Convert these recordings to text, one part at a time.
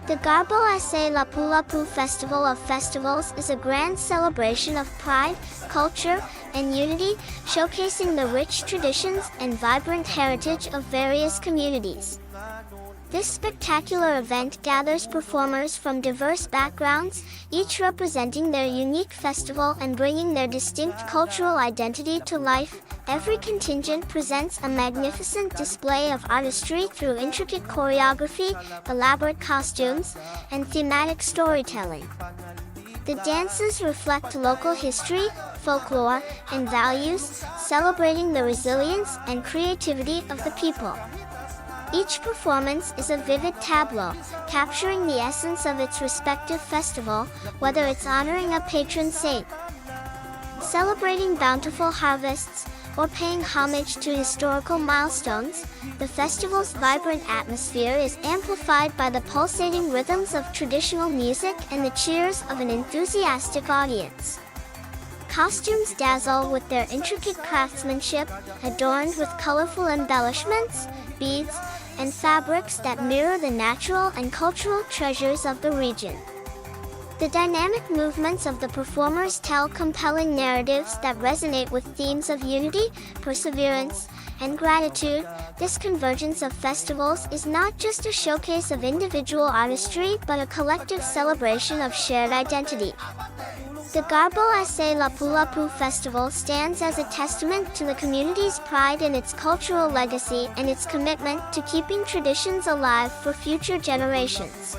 The Garbo sa Lapulapu Festival of Festivals is a grand celebration of pride, culture, and unity, showcasing the rich traditions and vibrant heritage of various communities. This spectacular event gathers performers from diverse backgrounds, each representing their unique festival and bringing their distinct cultural identity to life. Every contingent presents a magnificent display of artistry through intricate choreography, elaborate costumes, and thematic storytelling. The dances reflect local history, folklore, and values, celebrating the resilience and creativity of the people. Each performance is a vivid tableau, capturing the essence of its respective festival, whether it's honoring a patron saint, celebrating bountiful harvests, or paying homage to historical milestones. The festival's vibrant atmosphere is amplified by the pulsating rhythms of traditional music and the cheers of an enthusiastic audience. Costumes dazzle with their intricate craftsmanship, adorned with colorful embellishments, beads, and fabrics that mirror the natural and cultural treasures of the region. The dynamic movements of the performers tell compelling narratives that resonate with themes of unity, perseverance, and gratitude. This convergence of festivals is not just a showcase of individual artistry but a collective celebration of shared identity. The Garbo sa Lapulapu Festival stands as a testament to the community's pride in its cultural legacy and its commitment to keeping traditions alive for future generations.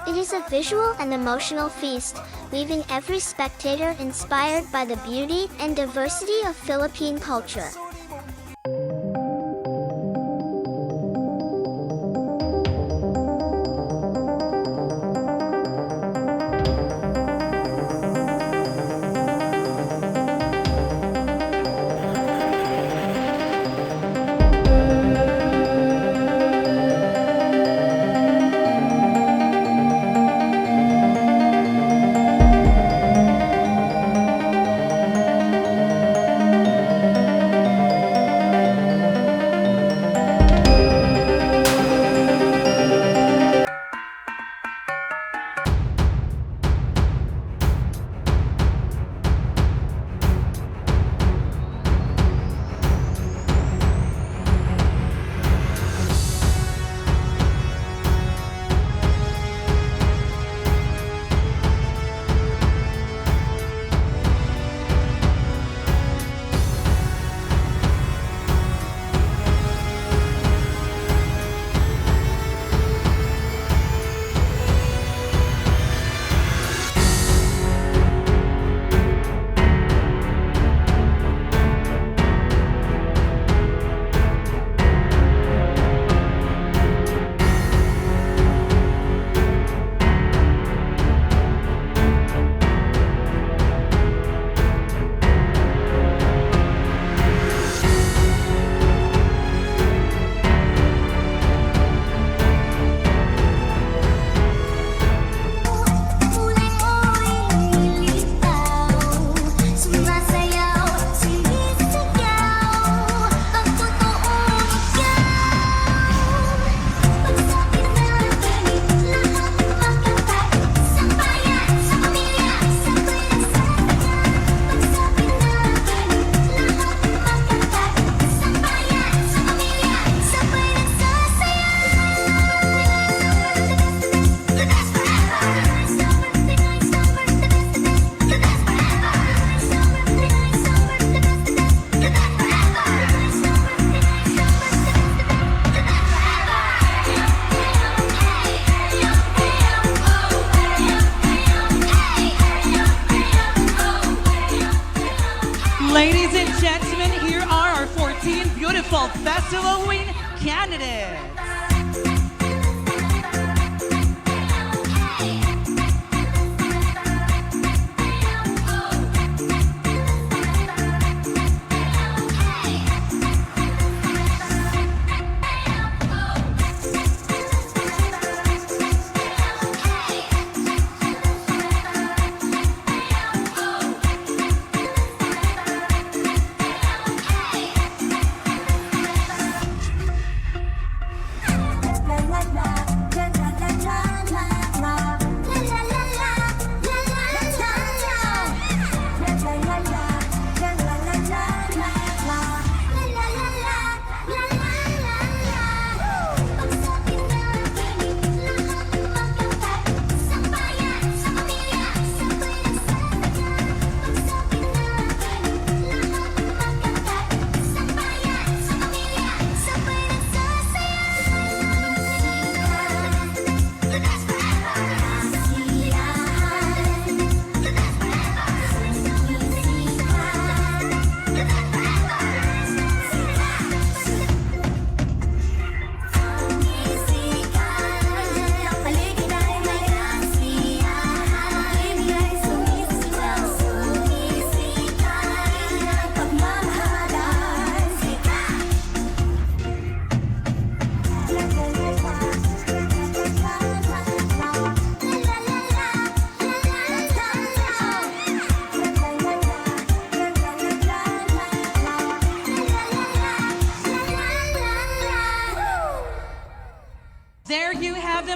It is a visual and emotional feast, leaving every spectator inspired by the beauty and diversity of Philippine culture. Kulay mo'y lumilitaw, sumasayaw, sumisigaw, ang totoong ikaw. Pagsabi na ganit, lahat makakain. Sa bayan, sa pamilya, sabay nagsasaya. Pagsabi na ganit, lahat makakain. Sa bayan, sa pamilya, sabay nagsasaya. The best forever. The best forever. The best forever. The best forever. Ladies and gentlemen, here are our 14 beautiful Festival Queen candidates.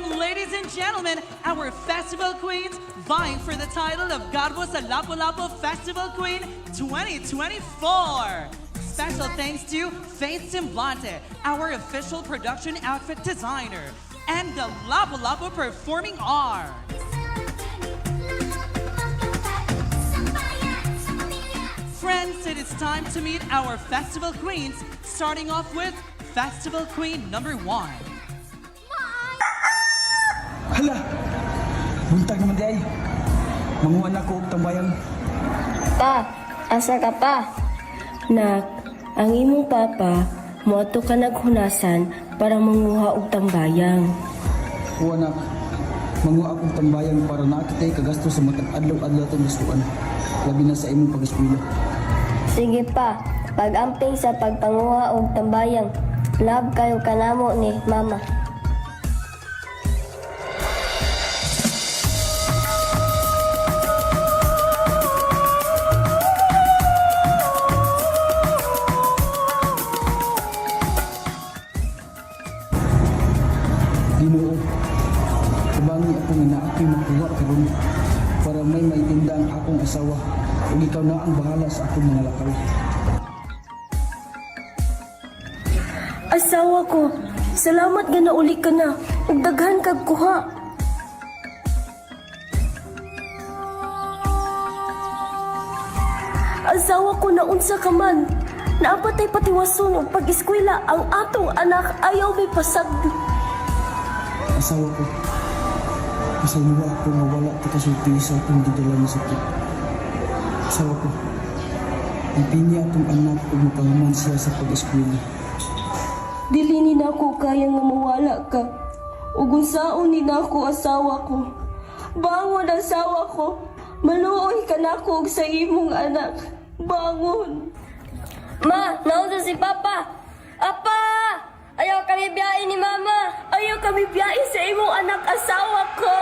them, ladies and gentlemen, our festival queens vying for the title of Garbo sa Lapu-Lapu Festival Queen 2024. Special thanks to Faith Semblante, our official production outfit designer, and the Lapu-Lapu Performing Arts. Friends, it is time to meet our festival queens, starting off with Festival Queen number 1. Hala! Buntag naman diay. Manguha na ko og tambayang. Pa, asa ka pa? Nak, ang imong papa moadto ka naghunasan para manguha og tambayang. Kuha na. Manguha akong tambayang para naa kitay kagasto sa matag adlaw-adlaw atong gastuan. Labi na sa imong pag-eskwela. Sige pa, pag-amping sa pagpanguha og tambayang. Love kayo kanamo ni Mama. Ginoo, tabangi ako nga naa ko'y makuha karon para may maitinda ang akong asawa ug ikaw na ang bahala sa akong mga lakaw. Asawa ko, salamat nga nauli ka na ug daghan kag kuha. Asawa ko na unsa ka man. Naapatay patiwason og pag-eskwela ang atong anak ayaw may pasagdi. Asawa ko, pasaylo ako nga wala ta kasulti sa akong gidala nga sakit. Asawa ko, ipini atong anak ug mapahuman siya sa pag-eskwela. Dili ni nako kaya nga mawala ka. Ug unsaon ni nako asawa ko. Bangon asawa ko. Maluoy ka nako og sa imong anak. Bangon. Ma, naunsa si Papa? Apa! Ayaw kami biyain ni Mama. Ayaw kami biyahe sa imong anak asawa ko.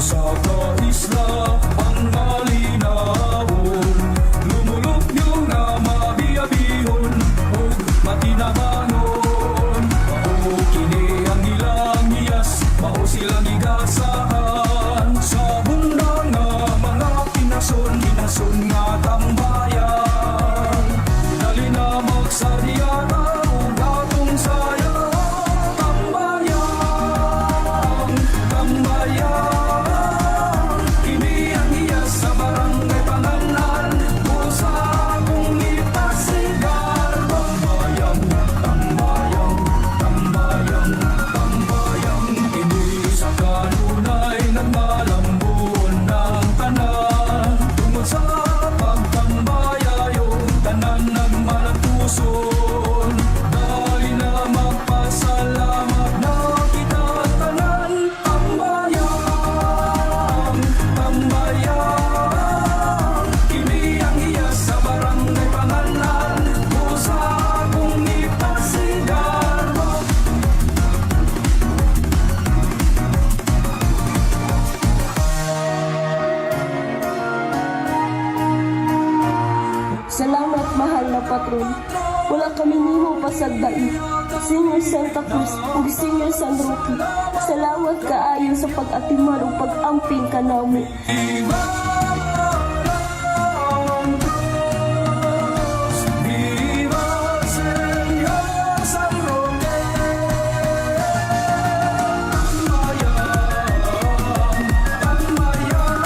Sa isla ang malinawon, Lumulupyo nga mabiabihon ug matinabanon. Mao kini ang ilang hiyas, mao silang gigasahan sa bundang nga mga pinason, pinason nga tambayan. Dali na magsariyata ug atong sayaw. Tambayan, tambayan. Kini ang hiyas sa barangay Panganan, Busa akong ipasigar. Tambayan, tambayan, tambayan, tambayan. Kini sa kanunay nagmalambon ng tanan. Tungod sa pagtambayayon, tanan nagmalatuson. Dali na magpasalamat na kita tanan. Tambayan, tambayan. Kini ang hiyas sa barangay Panganan, Busa akong ipasigar. Salamat mahal na patron. Wala kami nimo pasagdai. Senior Santa Cruz ug Senior San Roque. Salamat kaayo sa pag-atiman ug pag-amping kanamo. Viva ang Diyos! Viva Señor San Roque! Tambayan, tambayan, tambayan.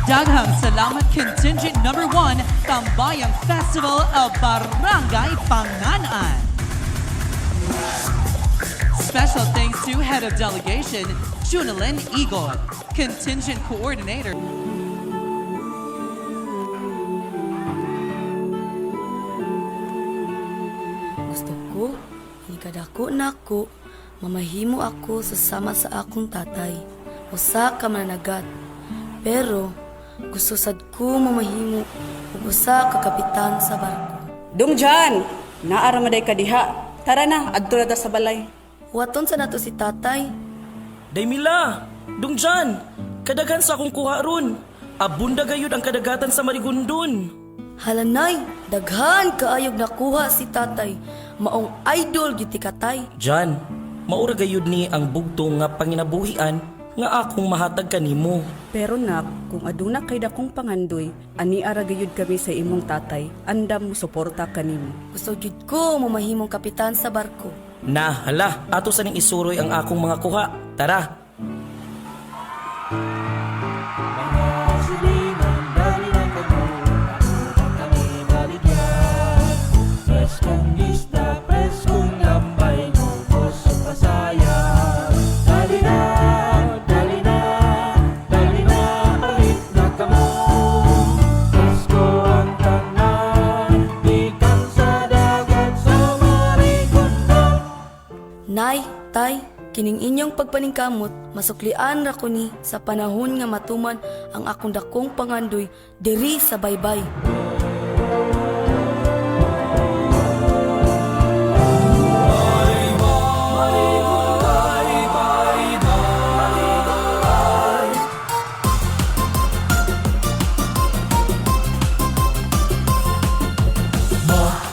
Daghang salamat, contingent number 1, Tambayang Festival of Barangay Panganaan. Special thanks to Head of Delegation, Junalyn Eagle, Contingent Coordinator, Gusto ko, inikadako nako, mamahimo ako sa sama sa akong tatay, usa ka mananagat. Pero gusto sad ko mamahimo ug usa ka kapitan sa barko. Dong Jan, naara maday ka diha. Tara na, adto na ta sa balay. Waton sa nato si tatay. Daymila, Dong Jan, kadaghan sa akong kuha ron. Abunda gayud ang kadagatan sa Marigondon. Halanay, daghan kaayog nakuha si tatay. Maong idol gyud ti katay. Jan, maura gayud ni ang bugtong nga panginabuhian nga akong mahatag kanimo. Pero nak, kung aduna kay dakong pangandoy, ani ara gayud kami sa imong tatay. Andam mo suporta kanimo. Gusto gyud ko mamahimong kapitan sa barko. Na, hala, ato sa ning isuroy ang akong mga kuha. Tara. Preskong isda, preskong lambay, ubos sa pasaya. Dali na, dali na, dali na, palit na kamo. Presko ang tanan, ikan sa dagat, sa Marigondon. Nay, tay, kining inyong pagpaningkamot, masuklian ra ko ni sa panahon nga matuman ang akong dakong pangandoy diri sa baybay.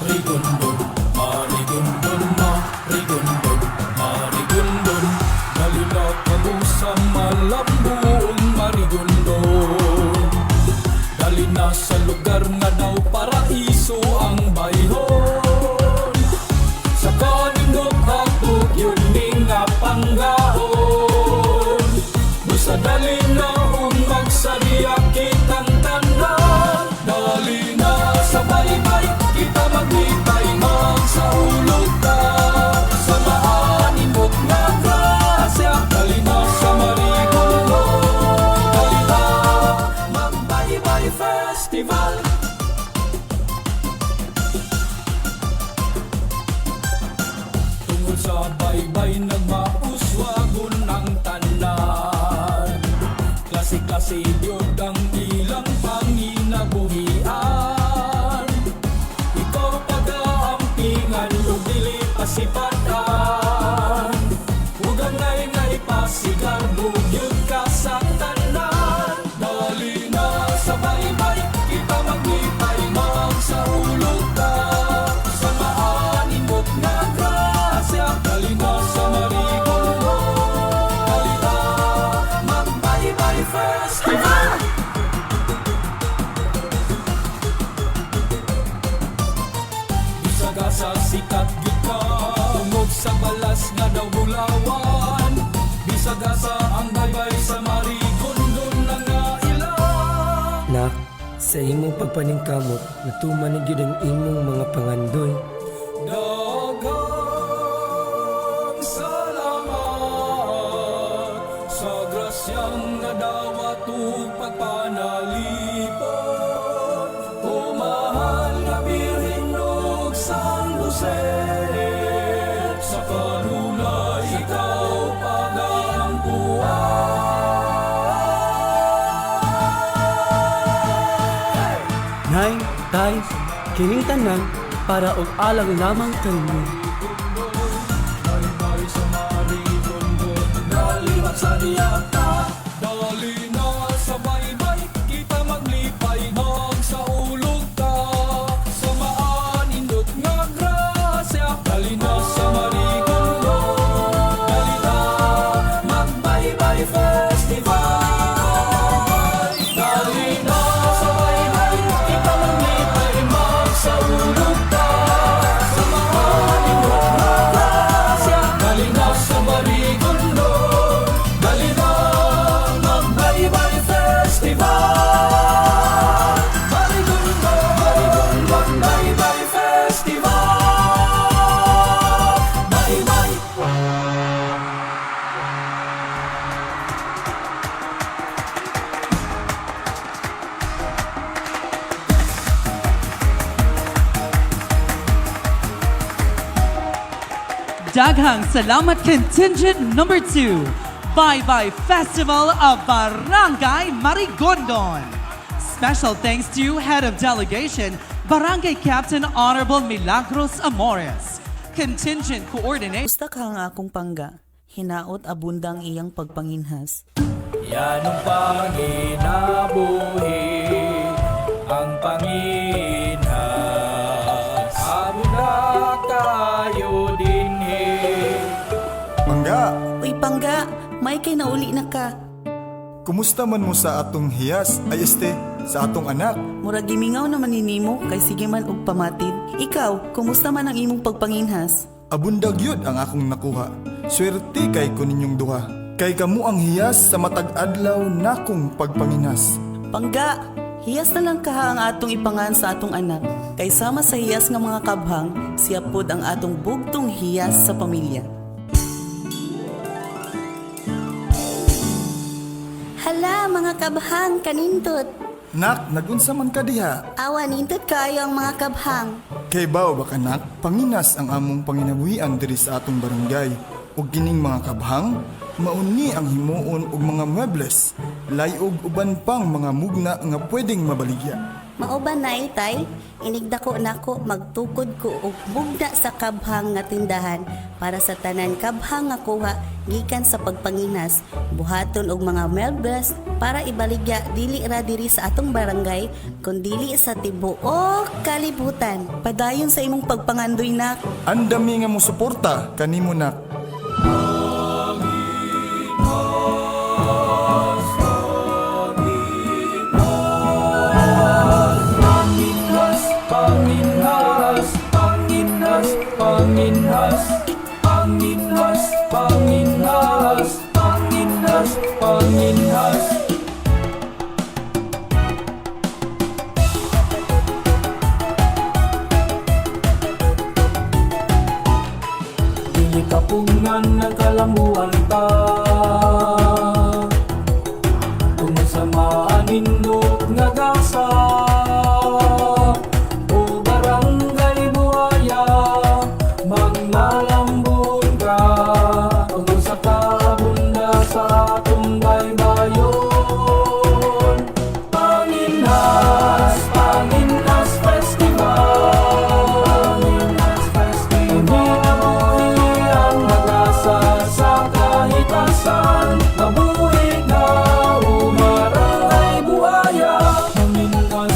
Marigondon, Marigondon, Marigondon, Marigondon. Dali na kamo sa malambuong Marigondon. Dali na sa lugar nga daw paraiso ang bayhon. Sa kanindot hatog yun ni nga panggahon. Busa dali na umagsariya kitang tanan. Dali na sa baybay, kita maglipay, magsaulog ta. Sa maaningot nga grasya, dali na sa Marigondon. Dali na, magbaybay festival. Tungod sa baybay nagmauswagon ang tanan. Klase-klase yun ang ilang panginabuhian. Ikaw pag-aampingan ug dili pasipatan. Ug angay nga ipasigar bugyod ka sa tanan. Dali na sa baybay, kita maglipay, magsaulog ta. Sa maaningot nga grasya, dali na sa Marigondon. Dali na, magbaybay festival. Bisaga sa sikat gyud ka, tungod sa balas nga daw bulawan. Bisaga sa ang baybay sa Marigondon na nga ila. Nak, sa imong pagpaningkamot, natuman ni gyud ang imong mga pangandoy. Daghang salamat sa grasyang nadawat ug pagpanalipod. O mahal nga Birhen ug San Jose, sa kanunay ikaw pagampuan. Nay, tay, kining tanan para og alang lamang kanimo. Baybay sa Marigondon, dali magsariyata. Dali na sa baybay, kita maglipay, magsaulog ta. Sa maanindot nga grasya, dali na sa Marigondon. Dali na, magbaybay festival. Dali na sa baybay, kita maglipay, magsaulog ta. Sa maanindot nga grasya, dali na sa Marigondon. Dali na, magbaybay. Daghang salamat, contingent number 2. Bye-Bye Festival of Barangay Marigondon. Special thanks to Head of Delegation, Barangay Captain Honorable Milagros Amores. Contingent Coordinator. Kumusta ka nga akong pangga? Hinaot abundang iyang pagpanginhas. Yan ang panginabuhi, ang panginhas. Abunda kayo dinhi. Pangga, Uy pangga, may kay nauli na ka. Kumusta man mo sa atong hiyas? Ay este, sa atong anak. Murag gimingaw naman ni nimo kay sige man og pamatid. Ikaw, kumusta man ang imong pagpanginhas? Abundag yun ang akong nakuha. Swerte kay ko ninyong duha. Kay kamo ang hiyas sa matag adlaw nakong pagpanginhas. Pangga, hiyas na lang kaha ang atong ipangan sa atong anak. Kay sama sa hiyas nga mga kabhang, siya pod ang atong bugtong hiyas sa pamilya. Hala, mga kabhang, kanindot. Nak, nagunsa man ka diha? Awa, nindot kaayo ang mga kabhang. Kay bao ba ka, nak? Panginas ang among panginabuhian diri sa atong barangay. Ug kining mga kabhang, mauni ang himuon og mga muebles, layog uban pang mga mugna nga pwedeng mabaligya. Mao ba na tay? Inigdako nako magtukod ko og bugna sa kabhang nga tindahan para sa tanan kabhang nga kuha gikan sa pagpanginas, buhaton og mga muebles para ibaligya dili ra diri sa atong barangay kun dili sa tibuok kalibutan. Padayon sa imong pagpangandoy nak. Andami nga mo suporta kanimo, nak. Panginhas, panginhas, panginhas, panginhas, panginhas, panginhas, panginhas, panginhas. Dili kapungan ng kalambuan ta tungod sa maanindot nga gasa. O barangay buhaya, magmalambon ka tungod sa kabunda sa atong baybayon. Panginhas, Panginhas Festival. Panginhas Festival. Kinabuhi ang nagasa sa kahitasan. Mabuhi na umarangay buhaya. Panginhas.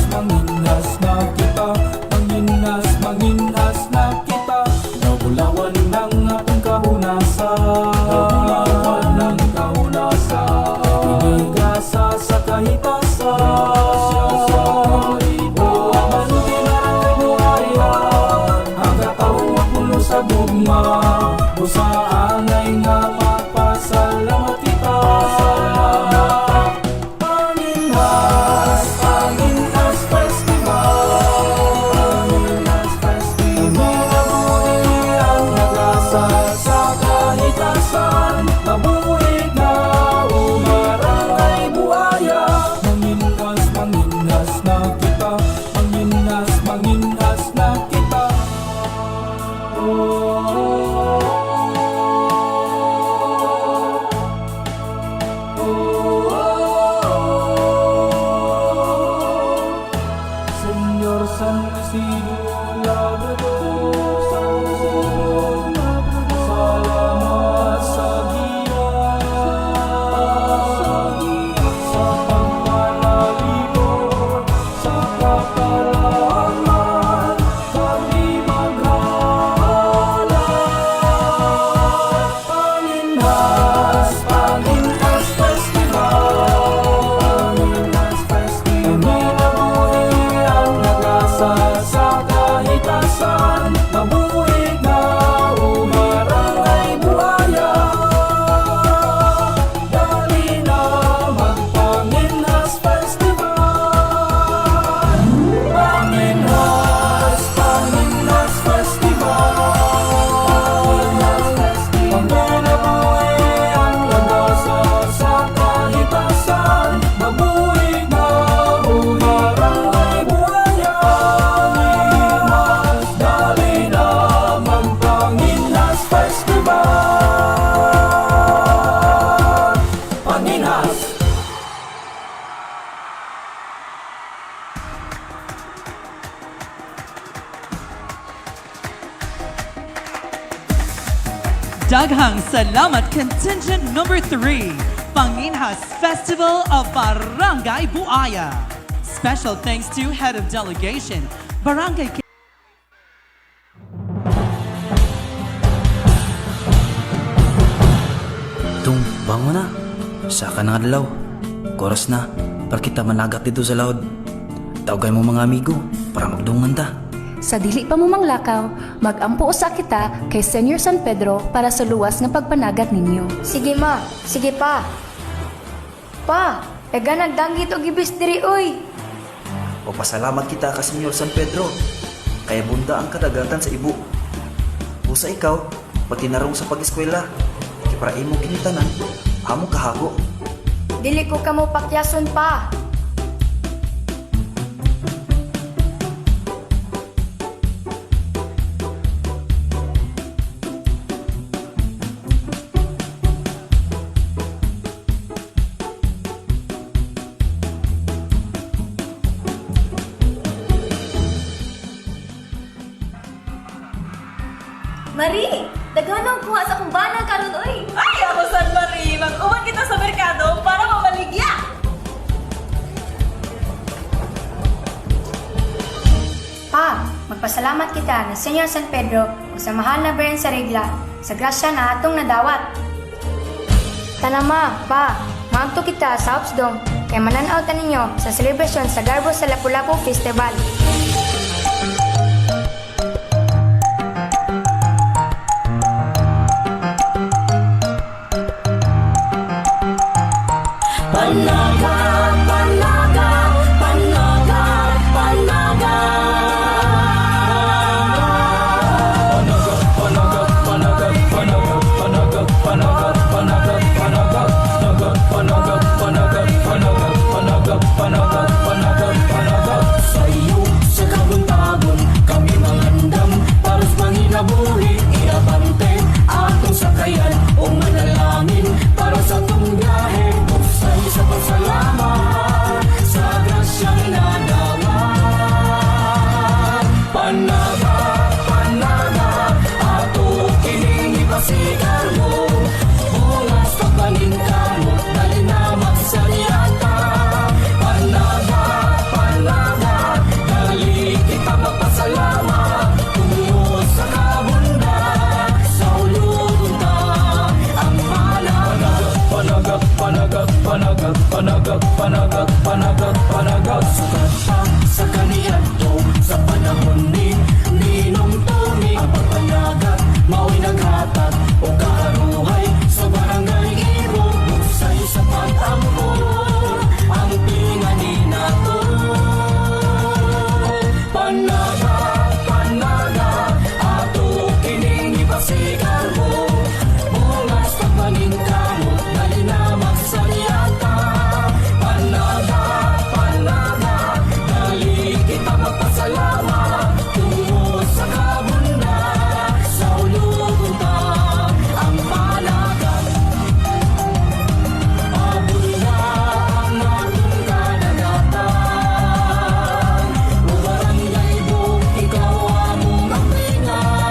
Daghang salamat, contingent number 3, Panginhas Festival of Barangay Buaya. Special thanks to Head of Delegation, Barangay Tung, bangon na. Saka na adlaw. Oras na para kita managat dito sa laod. Tawagay mo mga amigo para magdungan ta. Sa dili pa mo manglakaw, magampo usa kita kay Senyor San Pedro para sa luwas nga pagpanagat ninyo. Sige ma, sige pa. Pa, daga nagdanggit og ibis diri oy. Pasalamat kita ka Senyor San Pedro. Kaya bunda ang kadagatan sa ibo. Busa ikaw, patinarong sa pag-eskwela. Kay para imo kinitanan, amo kahago. Dili ko kamo pakyason pa. Marie, daghan ang kuha sa akong bana karon oy. Ay, ako San Marie, mag-uwan kita sa merkado para mamaligya. Pa, magpasalamat kita ni Senyor San Pedro ug sa mahal na Beren sa regla sa grasya na atong nadawat. Tanama, pa, maagto kita sa Hopsdom kay mananaw ta ninyo sa selebrasyon sa Garbo sa Lapu-Lapu Festival. Panaga, panaga, panaga, panaga. Panaga, panaga, panaga, panaga, panaga, panaga, panaga, naga, panaga, panaga, panaga, panaga, panaga, panaga, panaga. Sa iyo, sa kabuntagon, kami mangandam para sa panginabuhi, iabante atong sakayan o manalangin para sa atong biyahe. Buksay sa pasalamat sa grasyang nadawat. Panaga, panaga, ato kining ipasigar mo. Bungas pagpaningkamot, dali na magsalyata. Panaga, panaga, dali kita magpasalamat. Tungo sa kabunda, sa ulunta, ang panaga. Panaga, panaga, panaga, panaga, panaga, panaga, panaga. Sukat pa sa kaniadto sa panahon ni Ninong Tony. Ang pagpanagat, mao'y naghatag o kaaruhay sa barangay Ibo. Buksay sa pag-ampo, ang tingani nato. Panaga, panaga, ato kining ipasigar mo. Bungas pagpaningkamot, dali na magsalyata. Panaga, panaga, dali kita magpasalamat. Tungo sa kabunda, sa ulunta, ang panaga. Abunda ang atong kadagatan. O barangay Bo, ikaw among ampingan.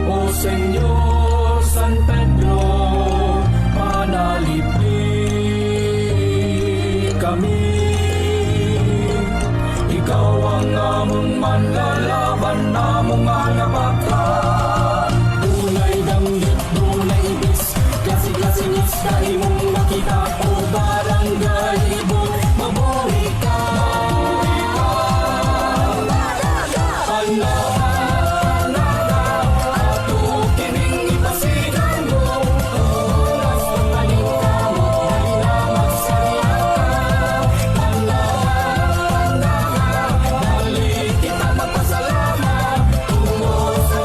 O Senyor San Pedro, panalipli kami. Ikaw ang among manlalaban, namong alabaka. Dunay danggit, dunay ibis, klase-klaseng isda imong makita. O barangay Ibo, mabuhi ka. Mabuhi ka. Panaga, ato kining ipasigan mo. Oras pagpaningkamot, dali na magsalyata. Panaga, dali kita magpasalamat. Tungo sa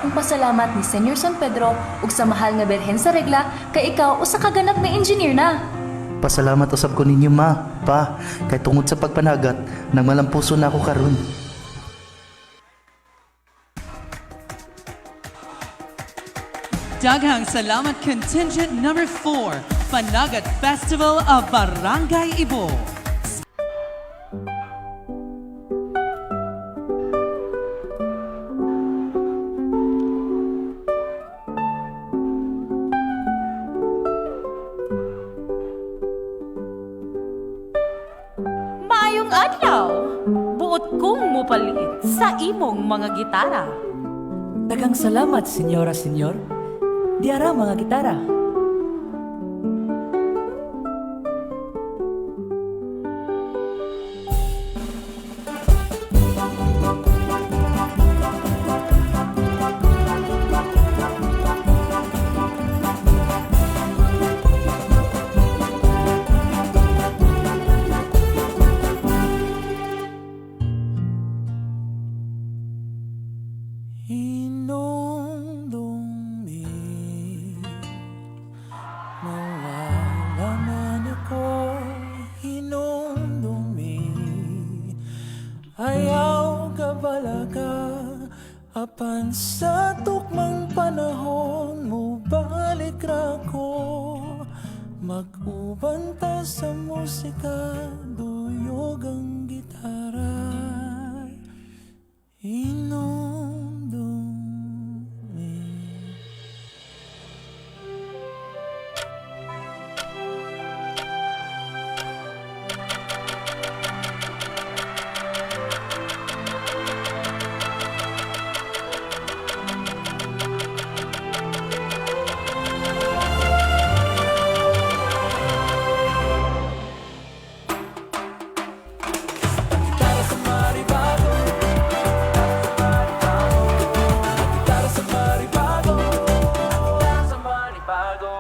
dakong pasalamat ni Senyor San Pedro ug sa mahal nga Birhen sa Regla kay ikaw usa ka ganap nga engineer na. Pasalamat usab ko ninyo ma, pa, kay tungod sa pagpanagat, nagmalampuso na ako karon. Daghang salamat contingent number 4, Panagat Festival of Barangay Ibo. Maayong adlaw! Buot kong mupalit sa imong mga gitara. Daghang salamat, senyora, senyor. Diara mga gitara. Hinumdumi, mawala man ako. Hinumdumi, ayaw kabalaga. Apan sa tukmang panahon, mubalik ra ko. Mag-uban ta sa musika, duyog ang gitara. Hinumdumi. Gitara sa Maribago. Gitara sa Maribago. Gitara sa Maribago.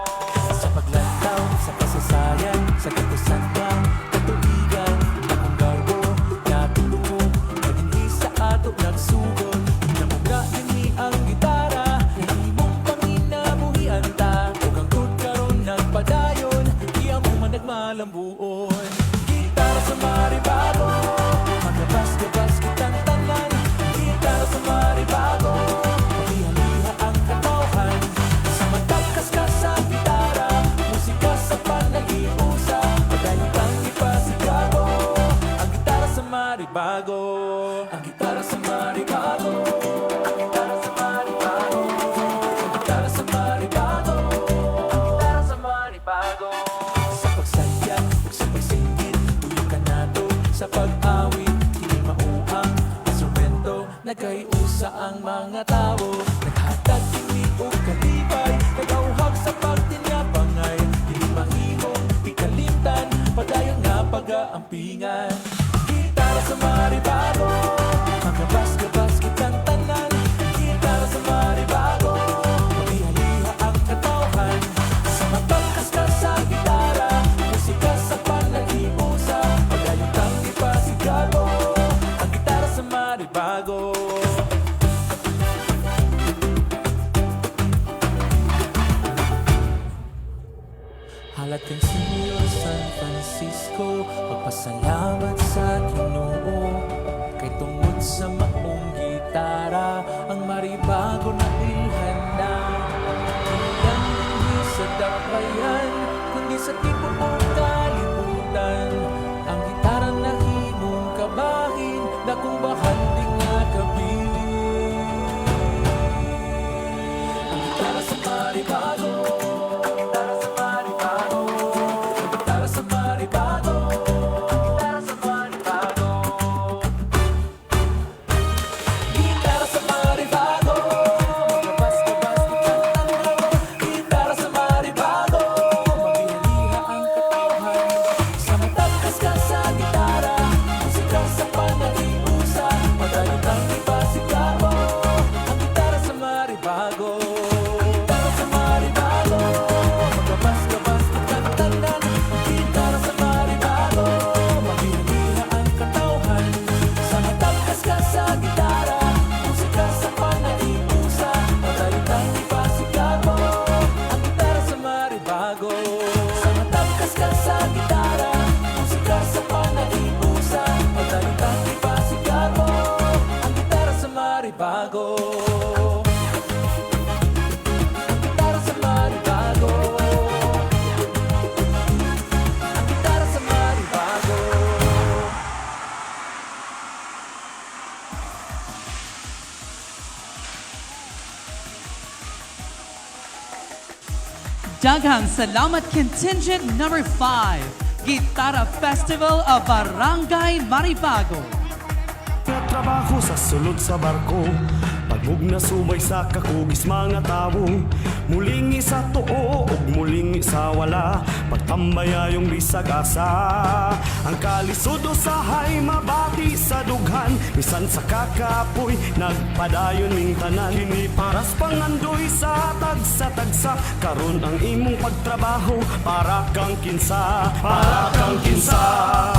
Sa paglantaw, sa kasaysayan, sa katusan ng katubigan, akong garbo, natulungo, dinhi sa ato nagsugod. Namuga dinhi ang gitara, nahimong panginabuhian ta. Ug ang good karon nagpadayon, iya mo man nagmalambuon. Gitara sa Maribago, magabas-gabas kitang tanan. Gitara sa Maribago, magliha-liha ang katawhan. Sa matagkas ka sa gitara, musika sa panag-iusa. Padayon kang ipasigabo, ang gitara sa Maribago. Ang gitara sa Maribago. Ang gitara sa Maribago. Ang gitara sa Maribago. Ang gitara sa Maribago. Sa pagsayag ug sa pagsingit, tuyo ka nato sa pag-awit. Kini mao ang instrumento, nagkaiusa ang mga tawo. Naghatag kini og kalipay, nagauhag sa pagtinyabangay. Dili mahimong ikalimtan, padayon nga pag-aampingan. Gitara sa Maribago, magabas-gabas kitang tanan. Gitara sa Maribago, magliha-liha ang katawhan. Sa matangkas ka sa gitara, musika sa panag-iusa. Padayon kang ipasigabo, ang gitara sa Maribago. Halat kang Senyor San Francisco, magpasalamat sa Ginoo. Kay tungod sa maong gitara, ang Maribago na ilhan na. Dili lang dinhi sa dakbayan, kundi sa tibuok kalibutan. Ang gitara nahimong kabahin, dakong bahandi nga kabilin. Ang gitara sa Maribago. Ang gitara sa Maribago. Ang gitara sa Maribago. Ang gitara sa Maribago. Gitara sa Maribago. Gabas-gabas kitang tanan. Gitara sa Maribago. Magliha-liha ang katawhan. Maribago. Ang gitara sa Maribago. Ang gitara sa Maribago. Daghang salamat contingent number 5, Gitara Festival of Barangay Maribago. Nga trabaho sa sulod sa barko, pagmugna sumay sa kakugis mga tawo, mulingi sa tuo ug mulingi sa wala, pagtambay ayong bisag asa. Ang kalisod usahay mabati sa dughan, bisan sa kakapoy nagpadayon ning tanan. Kini paras pangandoy sa tagsa tagsa, karon ang imong pagtrabaho para kang kinsa, para kang kinsa.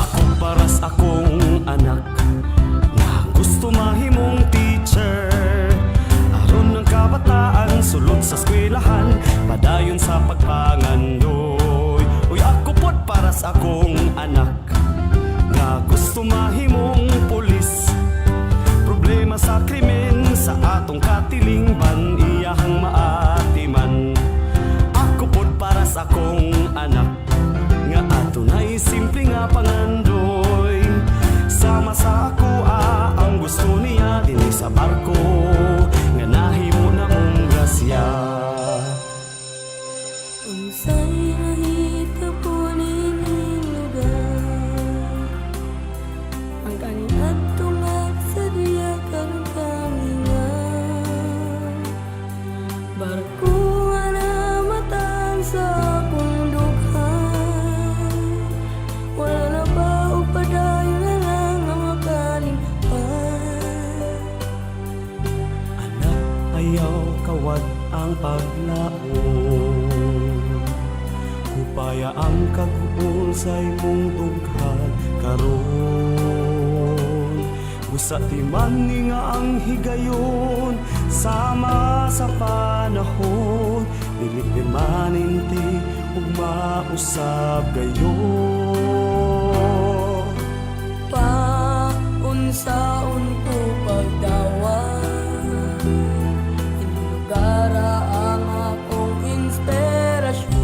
Ako paras akong anak na gusto mahimong teacher, aron ng kabataan sulod sa eskwelahan, padayon sa pagpangandoy. Uy, ako pod paras akong anak nga gusto mahimong pulis, problema sa krimen sa atong katilingban iyahang maatiman. Ako pod paras akong anak nga adunay simple nga pangandoy, sama sa ako ang gusto niya dinhi sa barko nga nahimo na mong grasya. Unsay nahitabo niining lugar, ang kaniadto nga sa diya karon kamingan. Barko nga namatan sa akong dughan, wala na ba og padayon na lang ang makalimpan. Anak, ayaw kawad ang paglaon, kupaya ang kaguol sa imong dughan karon. Busa ti man ni nga ang higayon sama sa panahon, dili permanente ug mausab gayon. Paunsaon ko pagdawat, ining lugara ang akong inspirasyon.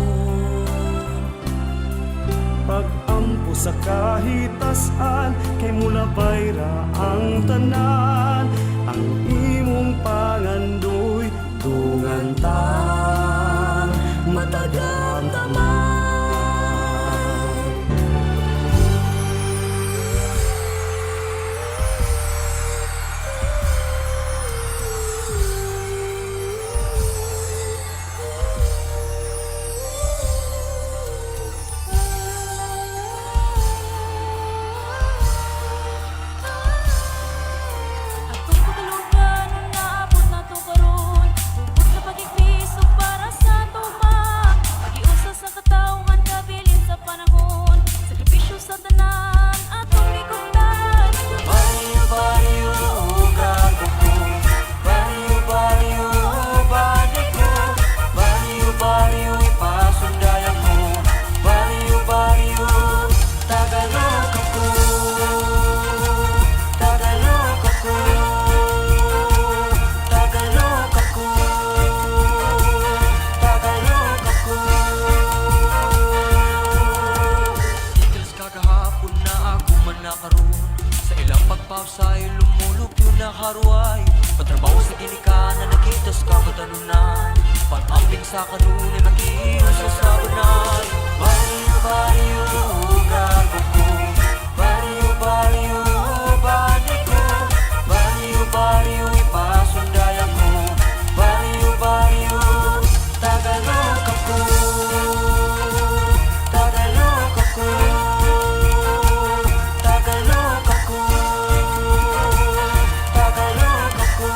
Pag-ampo sa kahitasan, kay mulabay ra ang tanan. Ang imong pangandoy dungan tang matagamtaman. Atong pagkalugan naabot nato karon, tungod sa pagkikristo para sa tugma. Pagiusa sa katawhan kabilin sa panahon, sakripisyo sa tanan atong gikugtan. Baryo, baryo, ugago ko. Baryo, baryo, bani ko. Baryo, baryo, ipasundayan ko. Baryo, baryo, Tagalog ako. Tagalog ako. Tagalog ako. Tagalog ako. Details kagahapon na ako man nakaroon. Sa ilang pagpapsay, lumulog yun na haruay. Patrabaho sa ginikanan, nagitas kabatanunan. Pag-amping sa kanunay, mag-iiwas sa sabanay. Baryo, baryo, ugago ko. Baryo, baryo, bani ko. Baryo, baryo, ipasundayan ko. Baryo, baryo, Tagalog ako. Tagalog ako. Tagalog ako. Tagalog ako.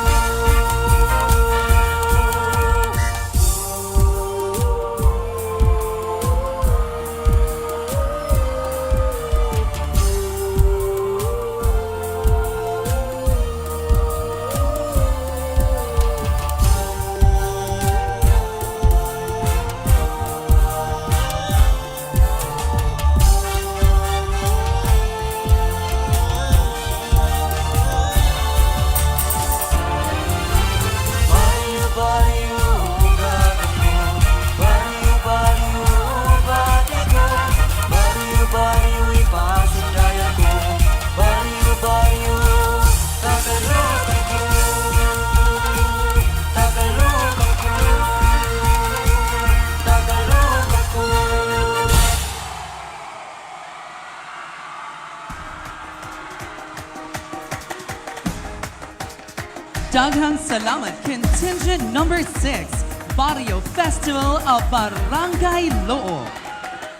Daghang salamat, contingent number 6, Barrio Festival of Barangay Looc.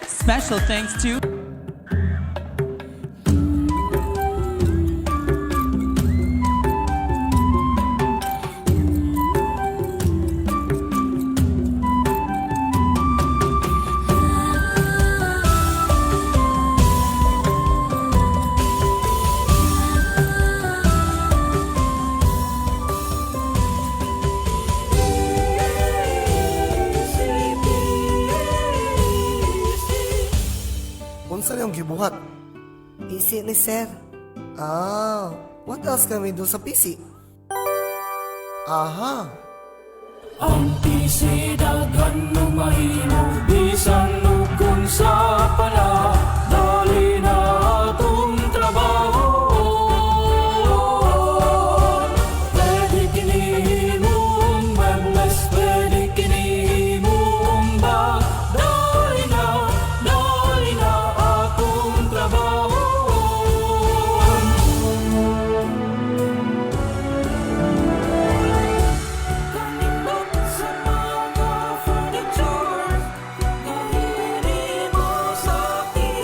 Special thanks to Unsa niyong gibuhat? PC ni sir. Ah, what else can we do sa PC? Aha. Ang PC daghan no mahimo bisan ukon sa pala dali na atong trabaho. Pwede kini himong muebles, pwede kini himong bag, dali na atong trabaho. Kanindot sa mga furniture, gahinimo sa PC.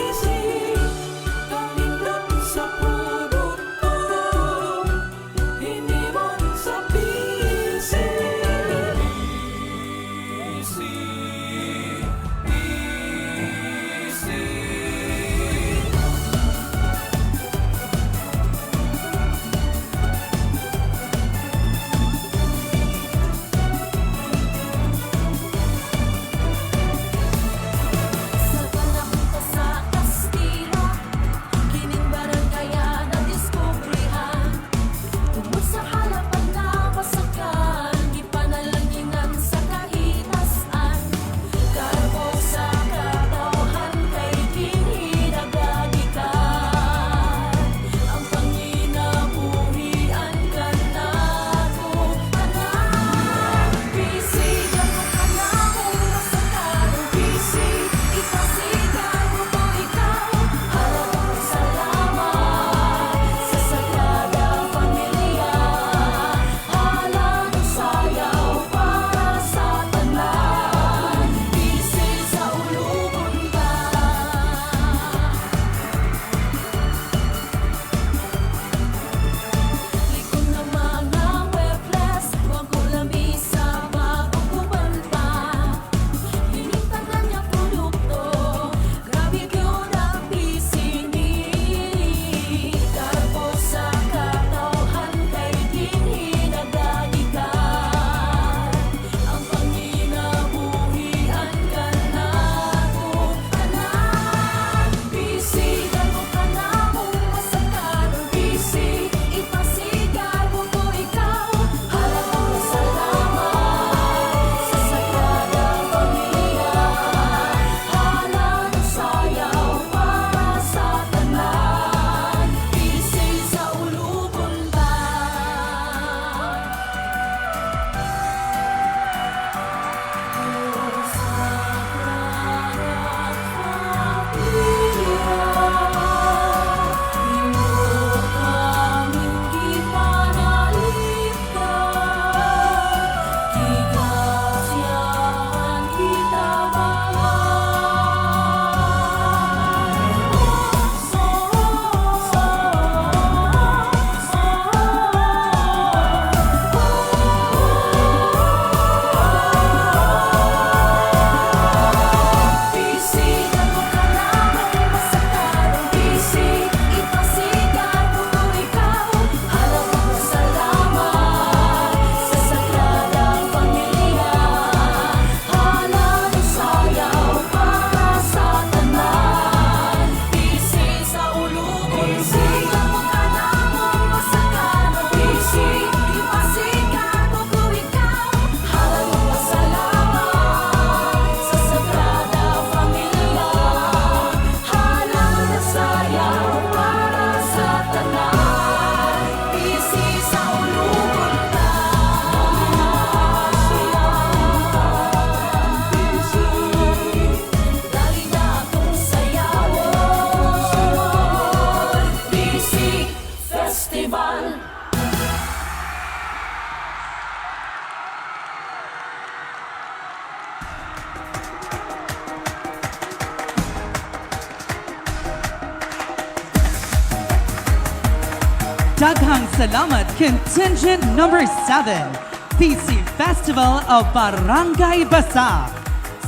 Daghang salamat, contingent number 7, PC Festival of Barangay Basak.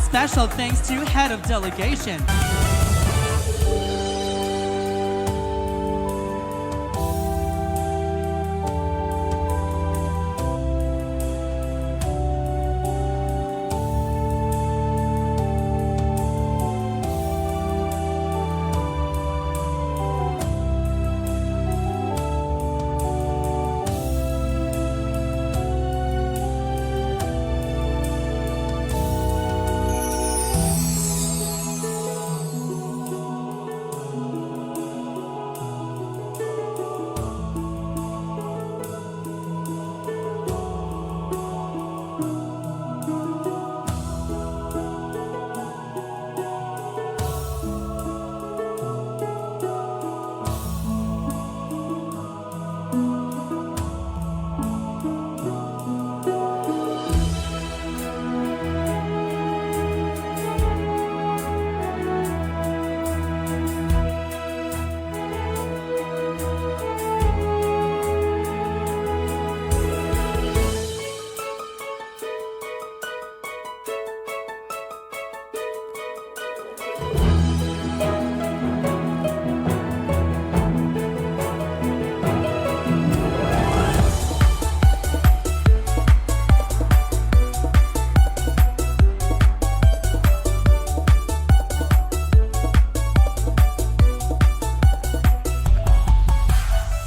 Special thanks to Head of Delegation,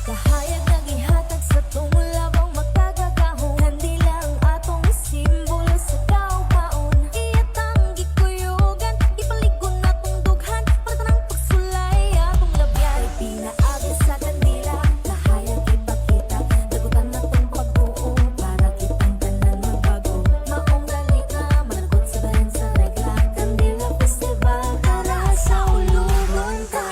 Kahayag nga gihatag sa tunglabaw makagagahom. Kandila ang atong simbolo sa kaugmaon. Iyatang gikuyugan, ipaligon natong dughan. Para tanang pagsulay atong labyan. Kay pinaagi sa kandila, kahayag ipakita. Dagutan natong pagbuo para kitang tanan magbago. Maong dali nga managot sa bayan sa regla. Kandila Festival para sa ulugon ta.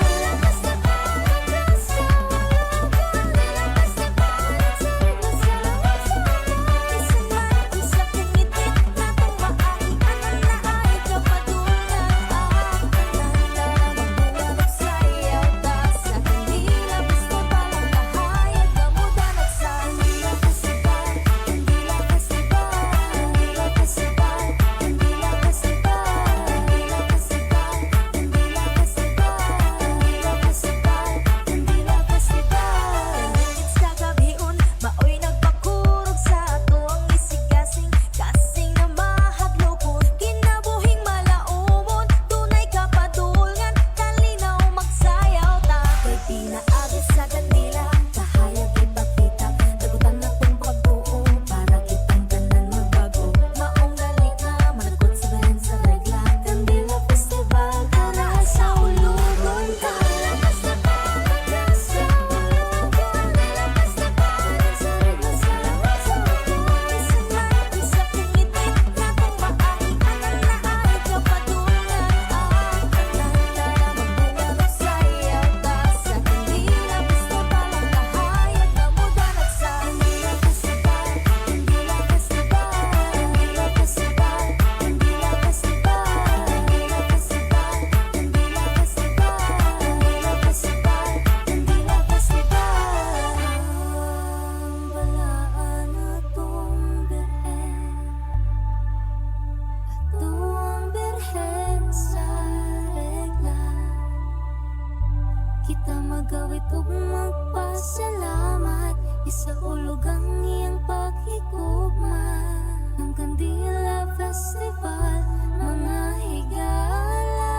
Sa gabion, maoy nagpakurog sa ato ang isigasing kasing na mahadlokon. Kinabuhing malaumon, dunay kapadulngan, kalinaw magsayaw ta. Kay pinaagi sa kandila, kahayag ipakita. Dagutan natong pagbuo para kitang tanan magbago. Maong dali nga managot sa bayan sa regla. Kandila Festival para sa ulugon ta. Balaan atong birhen, atong birhen sa regla. Kita magawit ug magpasalamat, isaulog ang iyang paghigugma. Ang Kandila Festival, mga higala.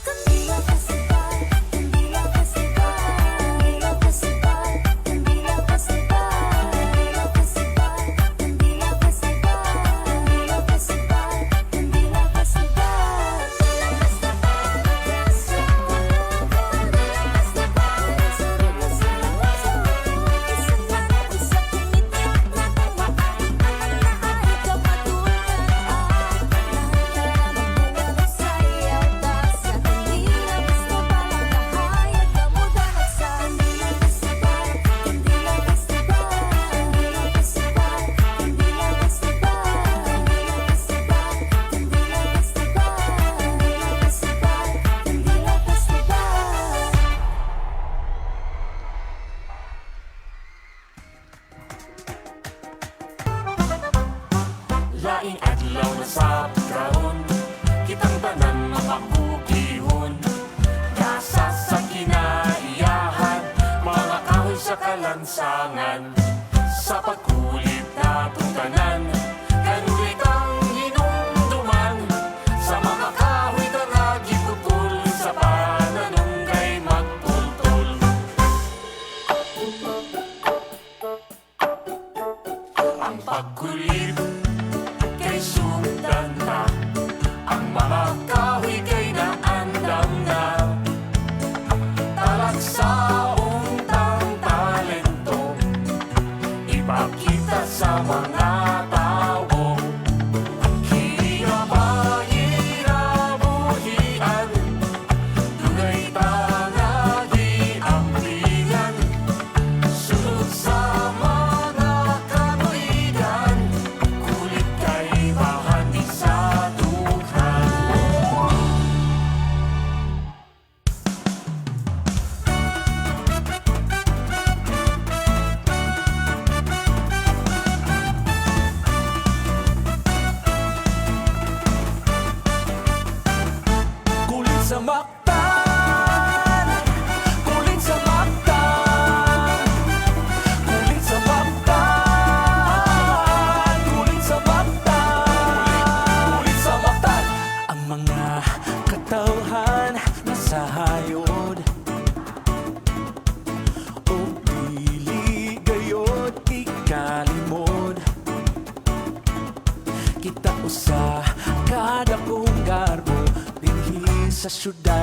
Kandila Festival, Kandila Festival, Kandila Festival, Kandila Festival, Kandila Festival, Kandila Festival, Kandila Festival, Kandila Festival.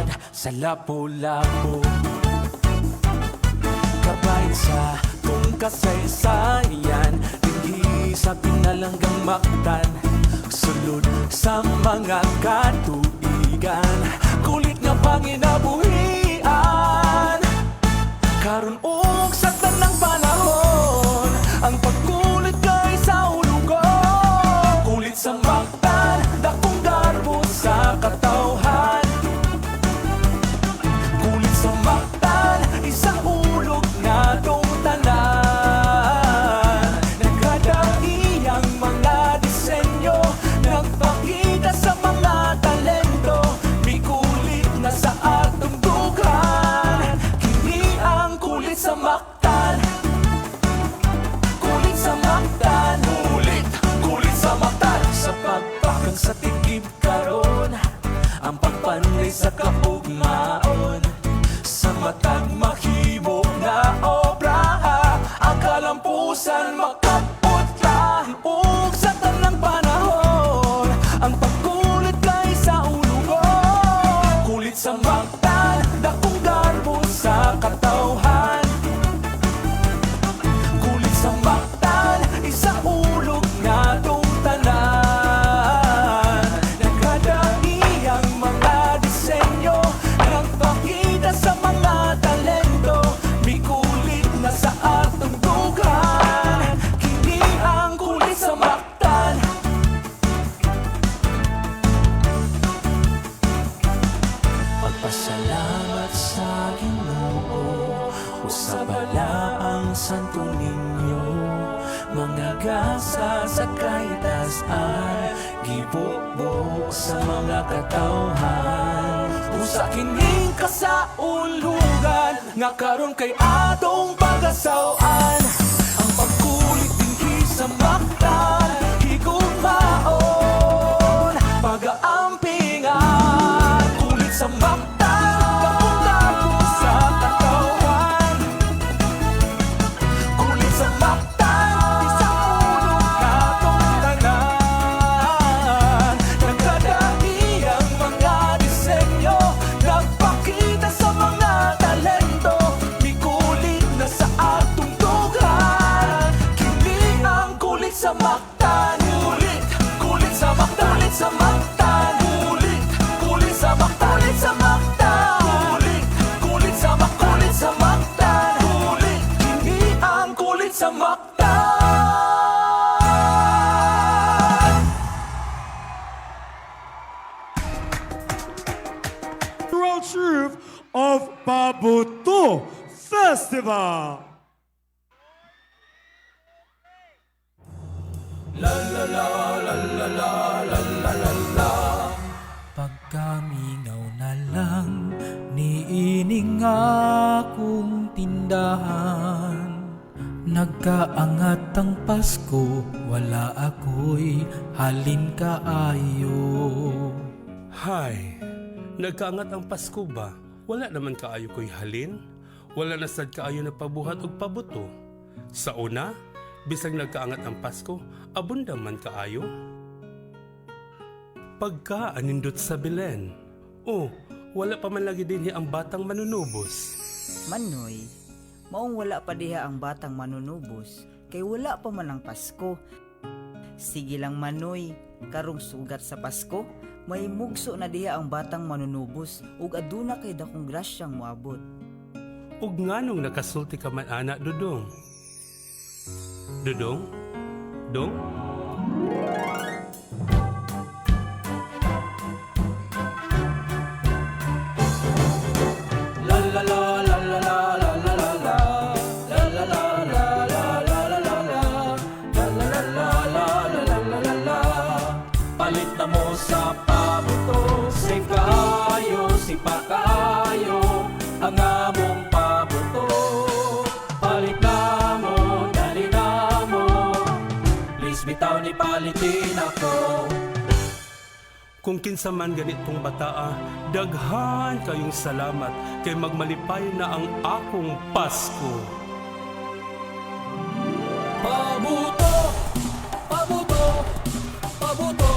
Siyudad sa Lapu-Lapu. Kabay sa tong kasaysayan, dinhi sa pinalanggang Mactan, sulod sa mga katuigan, kulit nga panginabuhian. Karon ug sa tanang panahon, ang pagkulit kay sa ulugon. Kulit sa Mactan, dakong garbo sa katawhan. Kulit sa Mactan, isang ulog nga tong tanan. Nagkadaiyang mga disenyo, nagpakita sa mga talento. Mikulit na sa atong dughan, kini ang kulit sa Mactan. Kulit sa Mactan, kulit, kulit sa Mactan. Sa pagpakang sa tikib karon, ang pagpanday sa kaugmaon. Sa matag mahimo nga obra, ang kalampusan makaputla. Ug sa tanang panahon, ang pagkulit kay sa ulugon. Kulit sa Mactan, dakong garbo sa katawhan. Kulit sa Mactan, isa ulog nga tong tanan. Nagkadaiyang mga disenyo, nagpakita sa mga talento. Mikulit na sa atong dughan, kini ang kulit sa Mactan. Pagpasalamat sa Ginoo o sa balaang Santo Niño, mga gasa sa kahitasan, gibubo sa mga katawhan. Usa kining kasaulugan nga karon kay atong pagasaw-an. Ang pagkulit dinhi sa Mactan, higugmaon, pag-aampingan. Kulit sa Mactan, dakong sa katawan. Kulit sa Mactan, isang ulo katong tanan. Nagkadaiyang mga disenyo, nagpakita sa mga talento. Mikulit na sa atong dughan, kini ang kulit sa Mactan. Kulit, kulit sa Mactan, kulit sa Mactan. Kulit, kulit sa Mactan, kulit sa Mactan. Kulit, kulit sa Mactan, kulit sa Mactan. Kulit, kini ang kulit sa Mactan. World Truth of Pabuto Festival. La la la la la la la la la la. Pagkamingaw na lang niining akong tindahan. Nagkaangat ang Pasko, wala ako'y halin kaayo. Hay, nagkaangat ang Pasko ba? Wala naman kaayo ko'y halin. Wala na sad kaayo na pabuhat og pabuto. Sa una, bisag nagkaangat ang Pasko, abunda man kaayo. Pagka anindot sa Belen. Oh, wala pa man lagi dinhi ang batang manunubos. Manoy, maong wala pa diha ang batang manunubos, kay wala pa man ang Pasko. Sige lang Manoy, karong sugat sa Pasko, may mugso na diha ang batang manunubos ug aduna kay dakong grasyang moabot. Ug nganong nakasulti ka man ana, Dudong? Dudong? Dong? La la la la la la la la la la. La la la la la la la la la. La la la la la la la la la. Palit na mo sa pabuto, safe kaayo, sipa kaayo, ang among pabuto. Palit na mo, dali na mo, please bitaw ni palitin ako. Kung kinsa man ganitong bataa, daghan kayong salamat kay magmalipay na ang akong Pasko. Pabuto, pabuto, pabuto.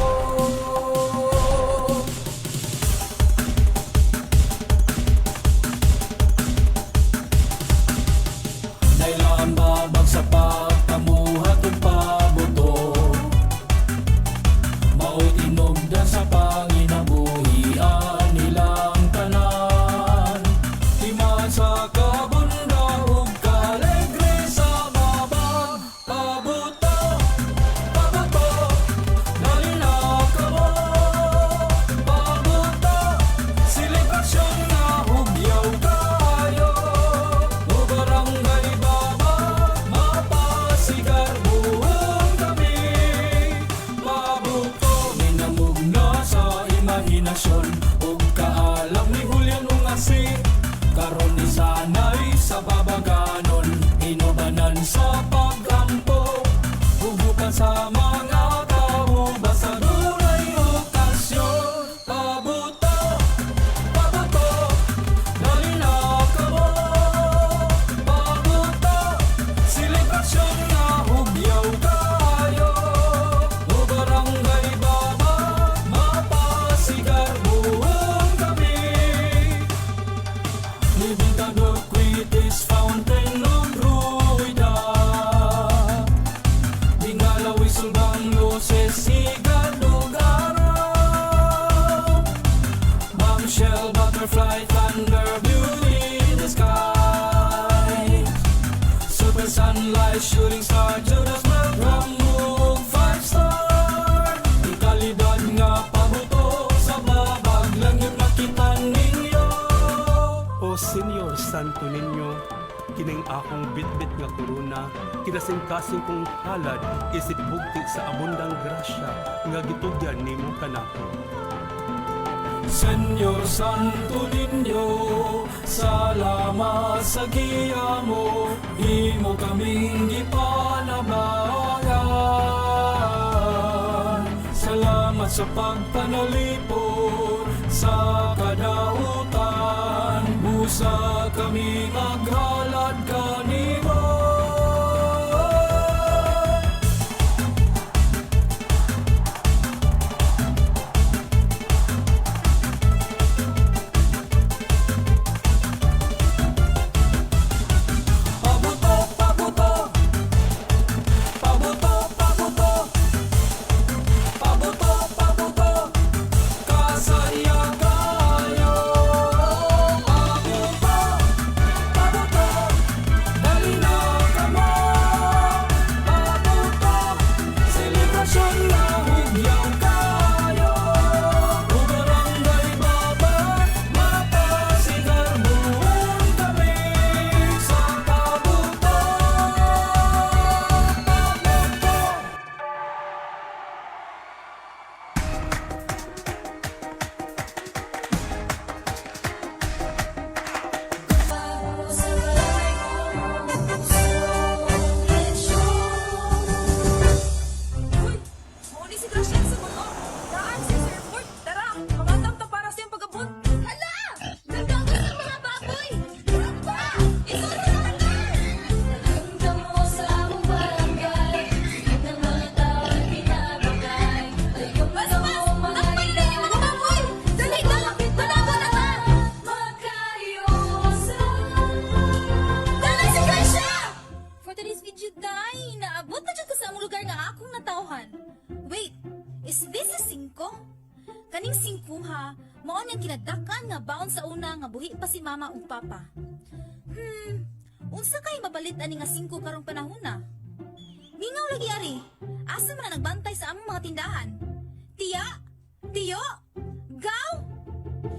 Thing of beauty in the sky. Super sunlight, shooting star, Judas Rambo, five star. Ang kalidad nga pabuto sa babag lang yun makita ninyo. O Senyor Santo Niño, kining akong bitbit nga korona, kinasingkasing kong halad isip bugti sa abundang grasya nga gitugyan nimo kanako. Senyor Santo Niño, salamat sa giya mo, imo kaming gipanabangan. Salamat sa pagpanalipod sa kadautan, busa kami maghalad kanimo. Pabuto, pabuto. Pabuto, pabuto. Pabuto, pabuto. Kasaya kayo. Pabuto, pabuto. Dali na kamo. Pabuto. Selebrasyon na hugyaw kayo. O barangay Babag, mapasigarbuhan kami sa pabuto. Pabuto. Mao si Gracian sa mga. Daan siya sa airport. Tara, mangandam ta para sa iyang pag-abot. Hala! Nagdagas ang mga baboy! Pa! Isulod na ka! Mo sa among barangay ng mga tao pinabagay. Mas, mas! Takpan na yung mga baboy! Dali na! Tanawa na ta! Magkayusa. Dala si Gracia! For today's video, day, naabot na dyan ko sa among lugar nga akong natawhan. Wait, is this a singko? Kaning singko ha, mao niyang kinadakan nga baon sa una nga buhi pa si mama ug papa. Unsa kay mabalit ani nga singko karong panahon na? Mingaw lagi ari. Asa man na nagbantay sa among mga tindahan? Tiya? Tiyo? Gaw?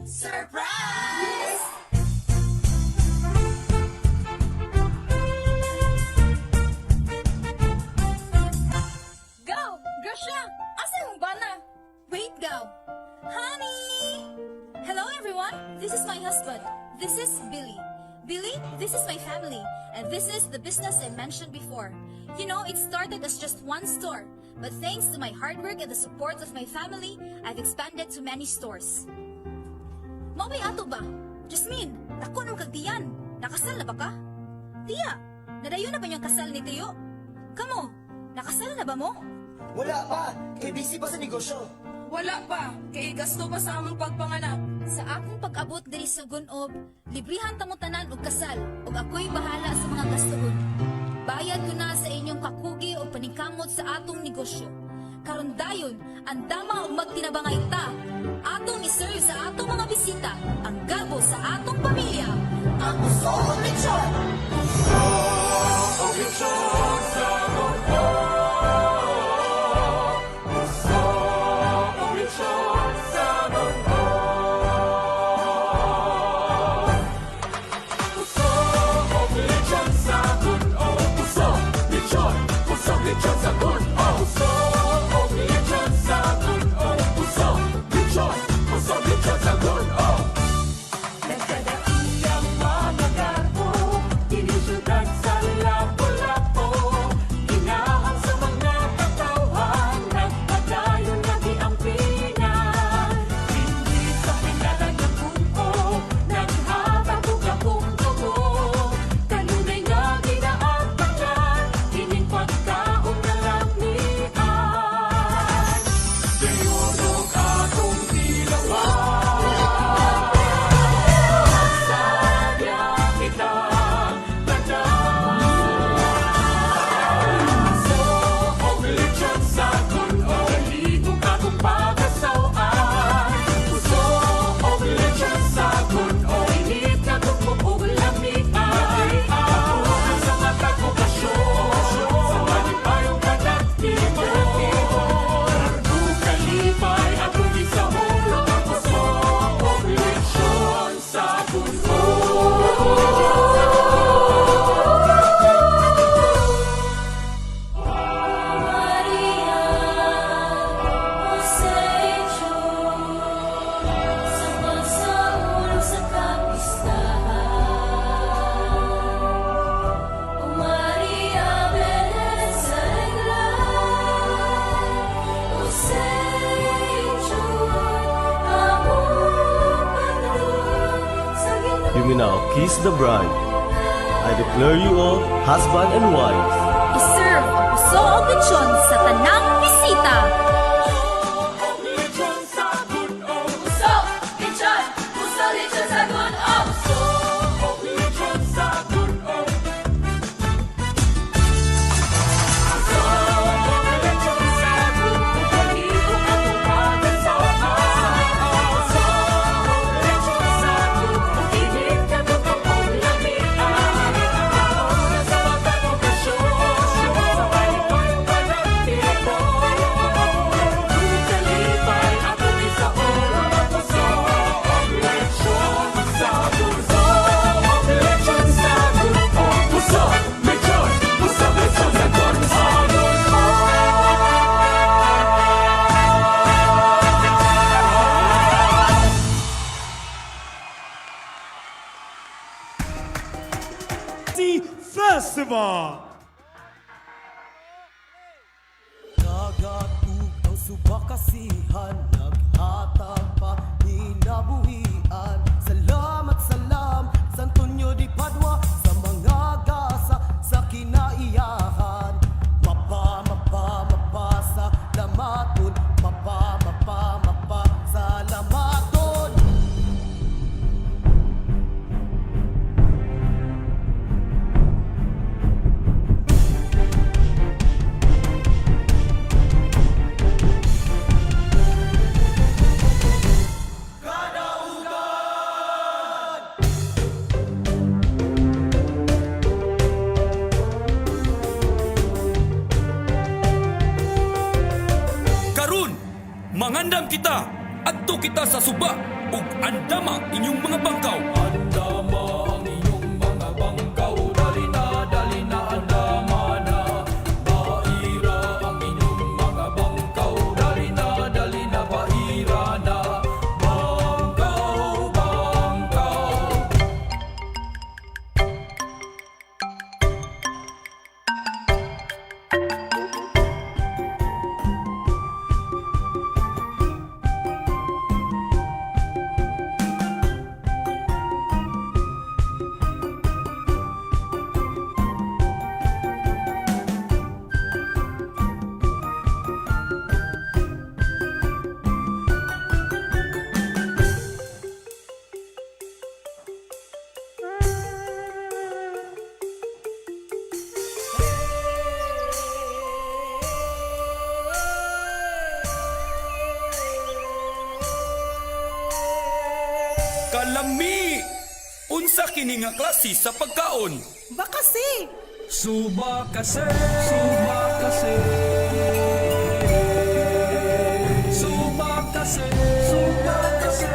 Surprise! Gaw! Gracia! Asa yung bana? Wait, Gaw. Honey! Hello, everyone. This is my husband. This is Billy. Billy, this is my family. And this is the business I mentioned before. You know, it started as just one store. But thanks to my hard work and the support of my family, I've expanded to many stores. Mao bay ato ba? Jasmine, dako nang kag tiyan. Nakasal na ba ka? Tiya, nadayon na ba niyang kasal ni Tiyo? Kamo, nakasal na ba mo? Wala pa! Kay busy pa sa negosyo. Wala pa, kay gasto pa sa among pagpanganak. Sa akong pag-abot diri sa Gunob, librihan ta mo tanan og kasal ug ako'y bahala sa mga gastuhon. Bayad ko na sa inyong kakugi o paningkamot sa atong negosyo. Karon dayon, andama og magtinabangay ta. Atong iserve sa atong mga bisita ang garbo sa atong pamilya. Ang puso og lechon! Puso og lechon sa Gunob. Puso og lechon sa Gunob. Puso og lechon sa Gunob. Puso, lechon, puso, lechon sa Gunob. Puso og lechon sa Gunob. Puso, lechon, puso, lechon sa Gunob. Nagkadaiyang mga garbo. You may now kiss the bride. I declare you all husband and wife. I-serve ang puso og lechon sa tanang bisita. Puso, lechon, puso, lechon sa gun-o. Lechon sa gun-o. Puso, lechon sa gun-o. Palibog atong pagagsama. Puso, lechon sa gun-o. Init kagutom og lamian. Sa matag okasyon, sa palipayong panagtipon. Kalipay atong isaon. Puso, lechon sa gun-o. Lechon sa gun-o. Puso, lechon, puso, lechon sa gun-o. The Festival. Nagatug ang subakasihan, naghatag pa hinabuhian. Salamat salam sa Antonio di Padua, sa mga gasa sa kinaiyahan. Mapa mapa mapa sa lamaton, mapa mapa mapa sa lamaton. Karun, mangandam kita, adto kita sa suba ug andama inyong mga bangkaw. Andama ang inyong mga bangkaw, dali na, dali na, andama na. Baira ang inyong mga bangkaw, dali na, dali na, baira na. Bangkaw, bangkaw. Kalami! Unsa kini nga klase sa pagkaon? Bakasi! Suba kasi, suba kasi. Suba kasi, suba kasi.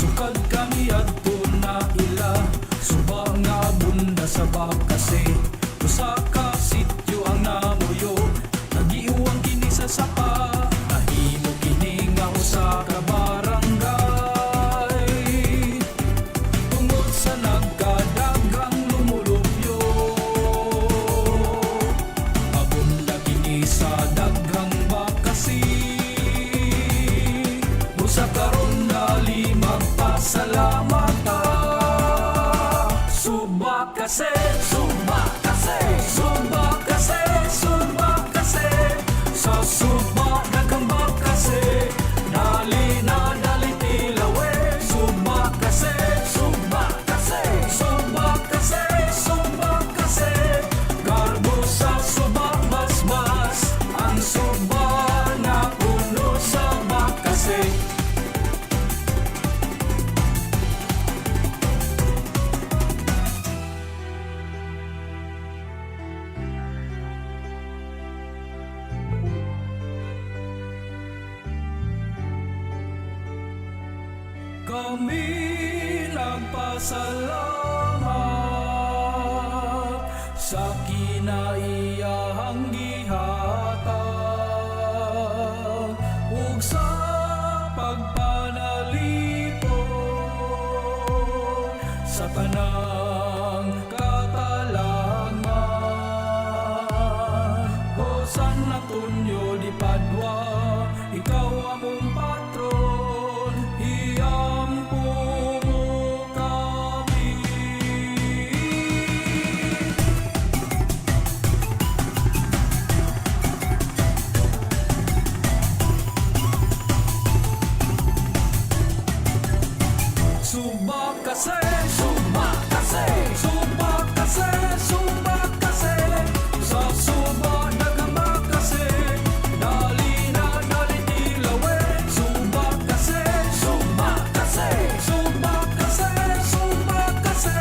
Sukad kami adto na ila, suba nga bunda sa bakase. Usa ka sityo ang namuyo, nagiuwang kini sa sapa. Nahimo kini nga usa ka barangay, tungod sa nagkadaghang lumulupyo. Abunda kini sa daghang bakasi. Busa karon dali magpasalamat ta. Suba kasi, suba kasi, suba kasi, suba kasi. Sa suba daghang bakasi, dali na dali tilawe. Suba kasi, suba kasi, suba kasi, suba kasi. Garbo sa suba basbas, ang suba na puno sa bakasi. Kami nagpasalamat sa kinaiyahang gihatag. Ug sa pagpanalipon sa tanang katalangan. O San Antonio di Padua, ikaw among patron, iampo mo kami. Subakase, subakase, subakase, subakase. Sa suba nagamakase, dali na dali tilawe. Subakase, subakase, subakase, subakase.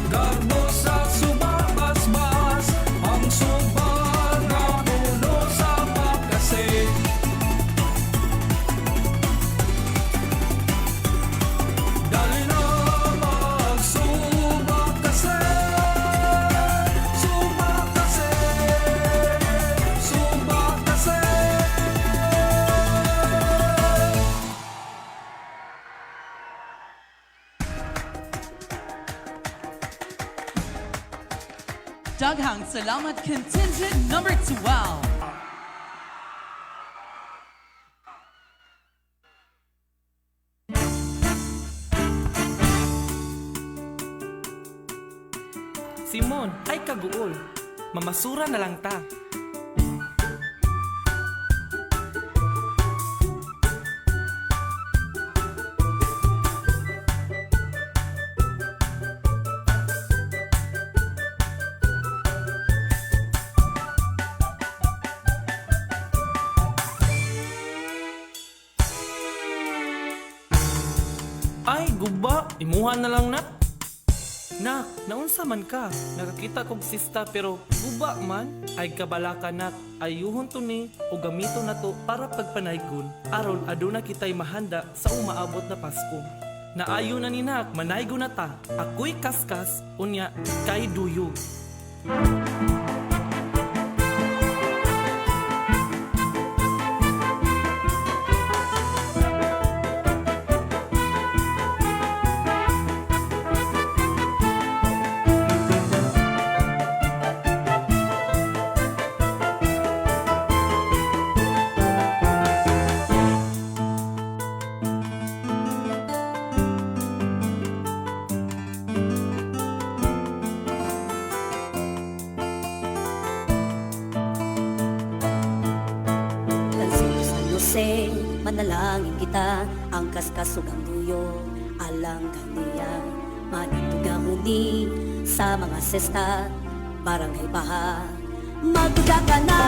Garbo sa suba basbas, ang suba nga puno sa makase. Dali na magsubakase, subakase, subakase. Daghang salamat, contingent number 12. Simon, ay kaguol. Mamasura na lang ta. Ay, guba. Imuha na lang na. Nak, naunsa man ka? Nakakita kog sista pero guba man. Ay kabalaka nak, ayuhon to ni o gamito na to para pagpanaygon. Aron aduna kitay mahanda sa umaabot na Pasko. Naayo na ni nak, manaygo na ta. Ako'y kaskas, unya kay duyog. Francisco San Jose, manalangin kita. Ang kaskas ug ang duyog, alang kaniya. Manitugahuni sa mga sesta, barangay Baha, magduga ka na.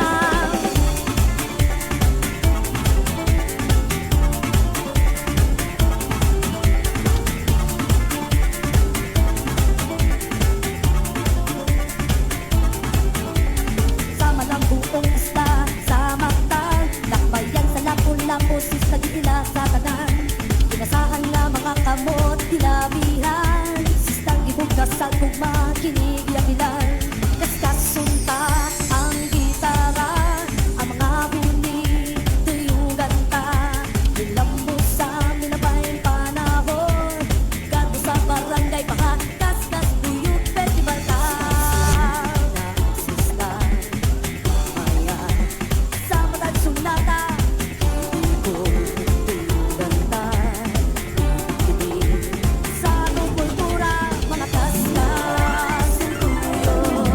Sama ng buong isla sa Mactan, lakbayan sa Lapu-Lapu, sista gila sa tanan. Ginasahan nga mga kamot, dilabihan. Sistang gibugnas sa gugma, kinigiapilan. Kaskasunta ang gitara, ang mga buni, tuyugan ta. Nilambo sa minabay panahon, garbo sa barangay Baha, kaskas duyog festival ta. Sista, bayan, sa matag sunata, ko tuyugan ta. Sa atong kultura, mga kaskas, tuyog,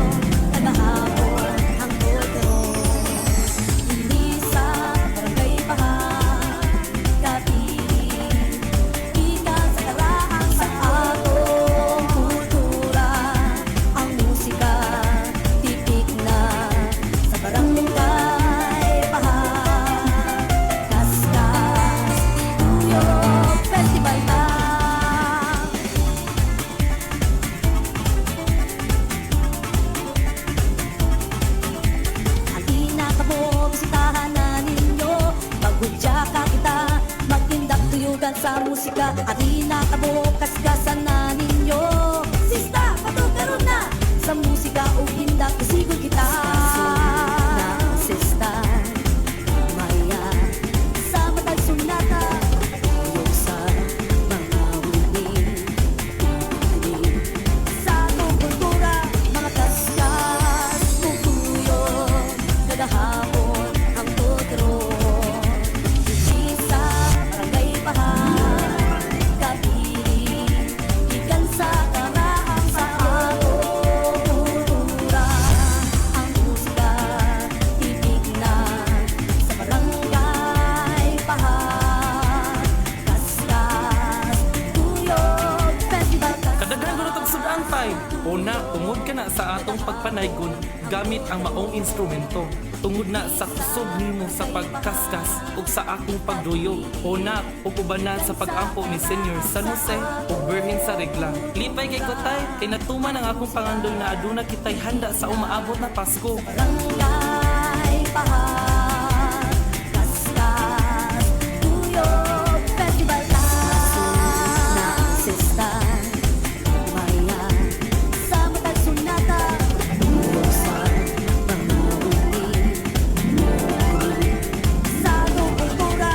nagahapon ang kulturo. Ini sa barangay Baha, Cavite, gikan sa karaan sa atong kultura. Ang musika, tipik na sa barangay Baha. Kaskas, Tuyog, Festival ta. Halina kamo, bisitahan na ninyo. Maghudya ka kita, magindak tuyugan sa musika. Halina kamo, kaskasan na ninyo. Sista, patukaron na sa musika o hindak, kasigol kita. Na sista, maya, sa matag na sa atong pagpanaygon gamit ang maong instrumento. Tungod na sa kusog nimo sa pagkaskas ug sa akong pagduyog o nak ug ubanan sa pag-ampo ni Senior San Jose ug Birhen sa Regla. Lipay kay kotay kay natuman ang akong pangandoy nga aduna kitay handa sa umaabot na Pasko. Barangay Pahar, Kaskas, Duyog Festival ta. Na ang sista, maya sa matag sunata, sa panguli, sa atong kultura.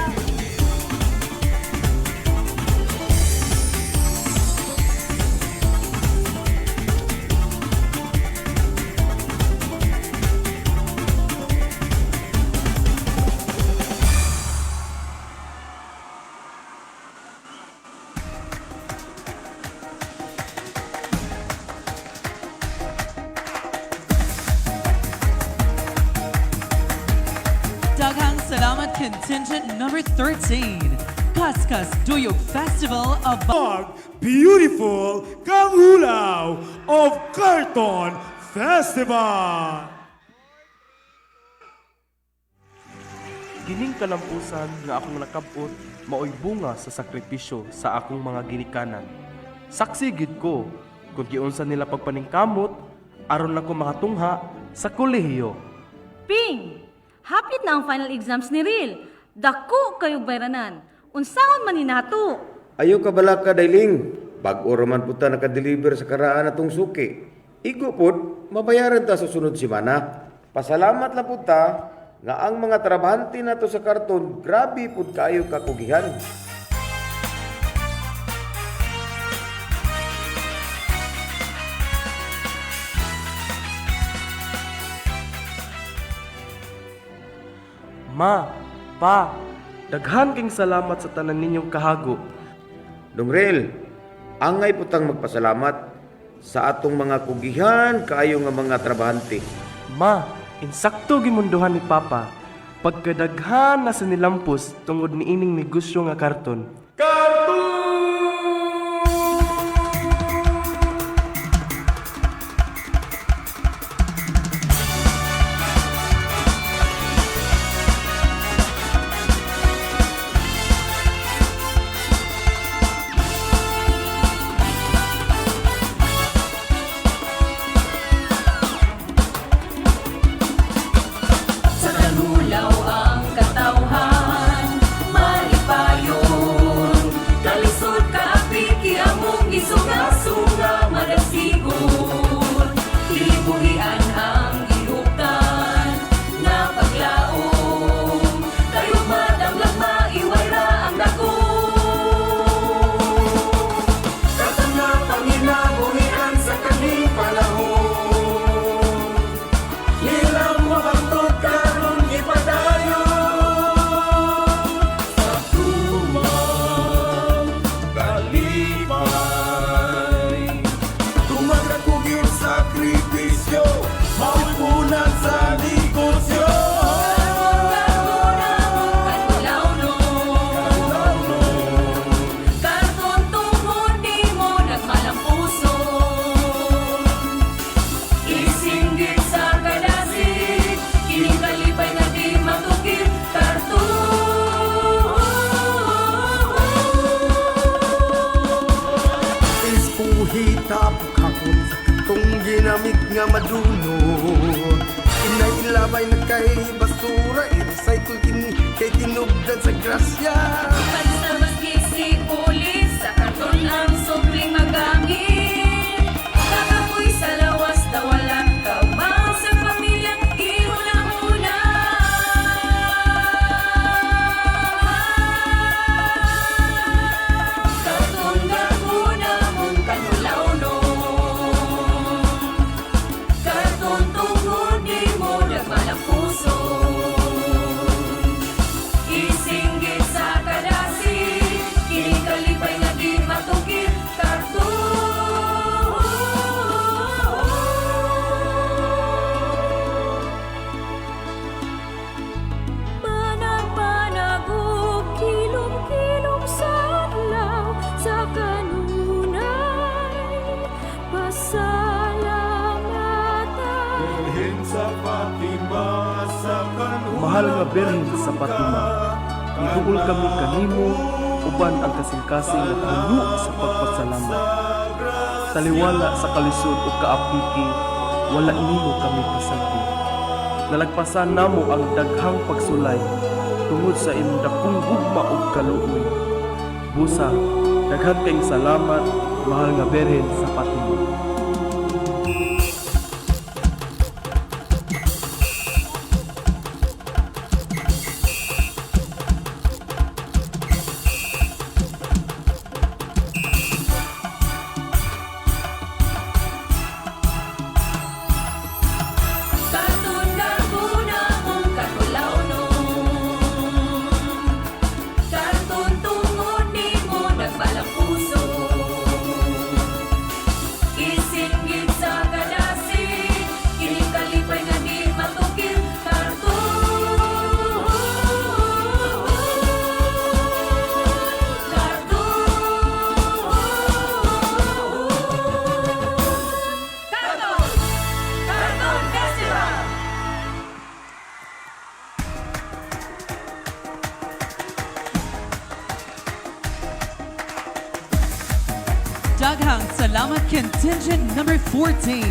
Daghang salamat contingent number 13, Kaskas Duyog Festival of Beautiful Kangulaw of Carton Festival. Kining kalampusan nga akong nakabot maoy bunga sa sakripisyo sa akong mga ginikanan. Saksi gid ko kung giunsa nila pagpaningkamot aron lang ko makatungha sa kolehiyo. Ping! Hapit na ang final exams ni Ril. Dako kayo bayranan. Unsaon man ni nato? Ayo ka bala ka dailing. Bag-o raman pud ta nakadeliver sa karaan atong suki. Igo pod, mabayaran ta sa sunod semana. Pasalamat lang pud ta nga ang mga trabahante nato sa karton grabe pud kaayo kakugihan. Ma, pa, daghan king salamat sa tanan ninyong kahago. Dongrel, angay putang magpasalamat sa atong mga kugihan kaayo nga mga trabahante. Ma, insakto gimunduhan ni Papa. Pagkadaghan na sa nilampos tungod niining negosyo nga karton. Sa Kalulaw ang katawhan, malipayon. Kalisod kaapiki among gisunga-sunga madasigon. Kilibuhian ang gihuptan nga paglaom. Kayo madamlag maiwayra ang dagom. Katong nga panginabuhian sa kaning panahon. Ilang mo hangtod karon gipadayon. Sa tumang kalipay, tumagra ko gyud sakripisyo, mao'y punan sa negosyo. Karton tungod nimo nagmalampuson. Isinggit sa kadasig, kining kalipay nga di matukir. Karton. Ispuhita pukhakon sa katong ginamit nga madunot. Inailabay na kay basura, i-recycle kini kay tinubdan sa grasya. Pansa maski si pulis, sa karton ang sobring magamit. Kakapoy sa lawas na wala kaubang sa pamilya, ihuna-huna. Karton gakuna mong kanulawnon. Karton tungod di mo nagmalampuson. Isinggit sa Mahal nga Birhen sa Fatima, miduol kami kanimo uban ang kasing-kasing nga puno sa pagpasalamat. Taliwala sa kalisod ug kaapiki, wala nimo kami pasagdi. Nalagpasan namo ang daghang pagsulay tungod sa imong dakong gugma ug kaluoy. Busa, daghan kayong salamat, mahal nga Birhen sa Fatima. Karton garbuna kung katulawnon. Karton tungod nimo nagbalang puso. Isinggit sa kadasig, kining kalipay nga di matukil. Karton, karton, karton, Karton Festival! Daghang salamat contingent number 14.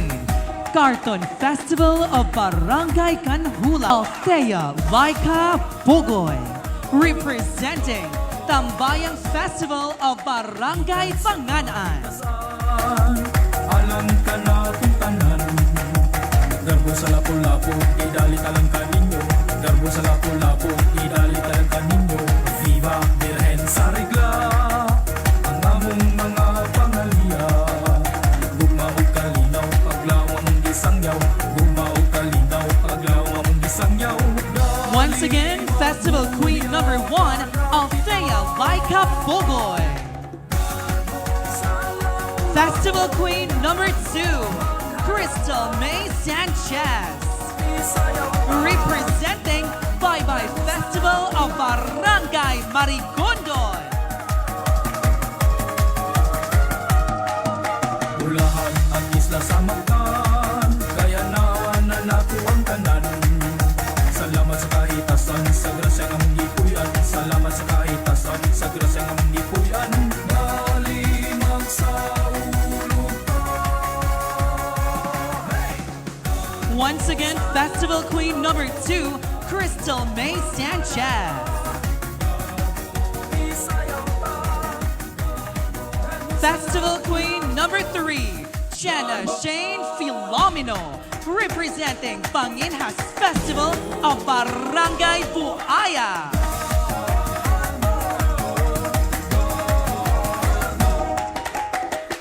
Carton Festival of Barangay Canjula, Althea Laika Bugoy. Representing Tambayang Festival of Barangay Panganaan. Alam ka na kung tanan. Garbo sa lapo-lapo, idali talang kaninyo. Garbo sa lapo-lapo, idali talang kaninyo. Viva Birhen sa regla, ang among mga pangaliya. Gugma ug kalinaw, paglaw among gisangyaw. Gugma ug kalinaw, paglaw among gisangyaw. Once again, Festival Queen number 1, Althea Laika Bugoy. Festival Queen number 2, Crystal May Sanchez. Representing Bye Bye Festival of Barangay Marigondon. Bulahan ang isla sa Mactan, kaya na nanako ang tanan. Salamat sa kahitasan, sa grasya nga mong gipuy-an. Salamat sa kahitasan, sa grasya nga mong gipuy-an. Galimag sa ulo. Once again, Festival Queen number 2, Crystal May Sanchez. Festival Queen number 3, Jenna Shane Filomeno, representing Panginhas Festival of Barangay Buaya.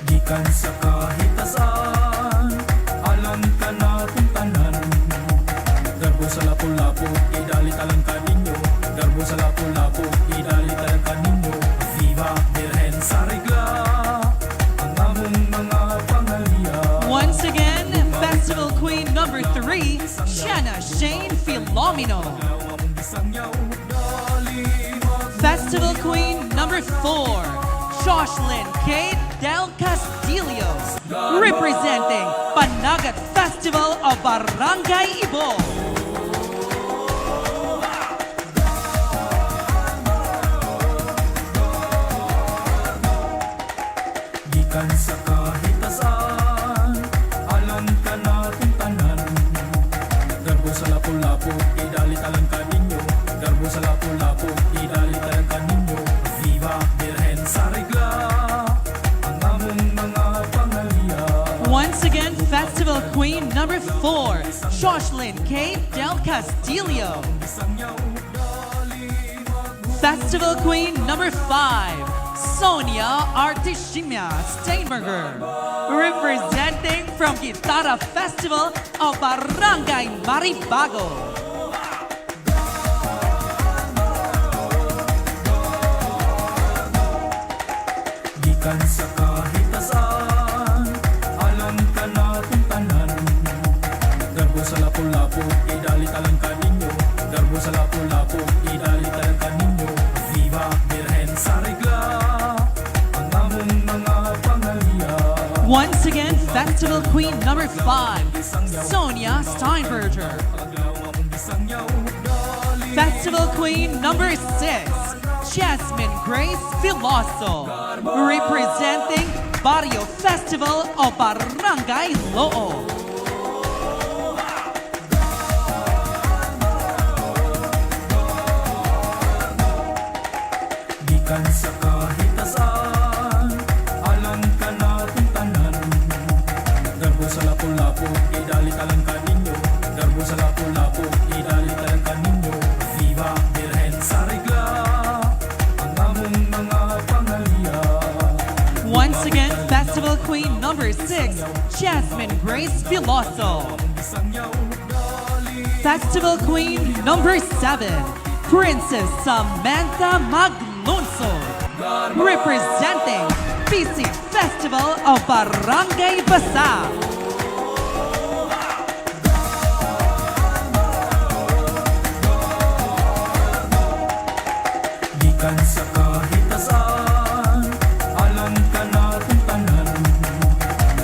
Gikan sa kahitasan, alam ka na kung tanan. Garbo sa lapo-lapo, idali talang kaninyo. Garbo sa lapo-lapo, idali talang kaninyo. Viva Birhen sa regla, ang among mga pangaliya. Once again, Festival Queen number 3, Shanna Shane Filomeno. Festival Queen number 4, Jocelyn Kate Del Castillo, representing Panagat Festival of Barangay Ibo. Gikan sa kahitasan, alam ka na kung tanan. Garbo sa lapo-lapo, idali talang kaninyo. Garbo sa lapo-lapo, idali talang kaninyo. Viva Birhen sa regla, ang among mga pangaliya. Once again, Festival Queen number 4, Jocelyn Kate Del Castillo. Festival Queen number 5, Sonia Artishimia Steinberger, representing from Guitarra Festival of Barangay Maribago. Gikan sa kahitasan, alam ka na kung tanan. Garbo sa lapo-lapo, idali talang kaninyo. Garbo sa lapo-lapo, idali talang kaninyo. Viva Birhen sa regla, ang among mga pangaliya. Once again, Festival Queen number 5, Sonia Steinberger. Festival Queen number 6, Jasmine Grace Filoso, representing Barrio Festival of Barangay Loo. Gikan sa kahitasaan, alang ka natong tanan. Garbo sa lapo-lapo, idali talang kaninyo. Garbo sa lapo-lapo, idali talang kaninyo. Viva Birhen sa regla, ang among mga pangaliya. Once again, Festival Queen number 6, Jasmine Grace Filoso. Festival Queen number 7, Princess Samantha Maglunsod, representing Bisig Festival of Barangay Basa. Gikan sa kahitasaan, alang ka natong tanan.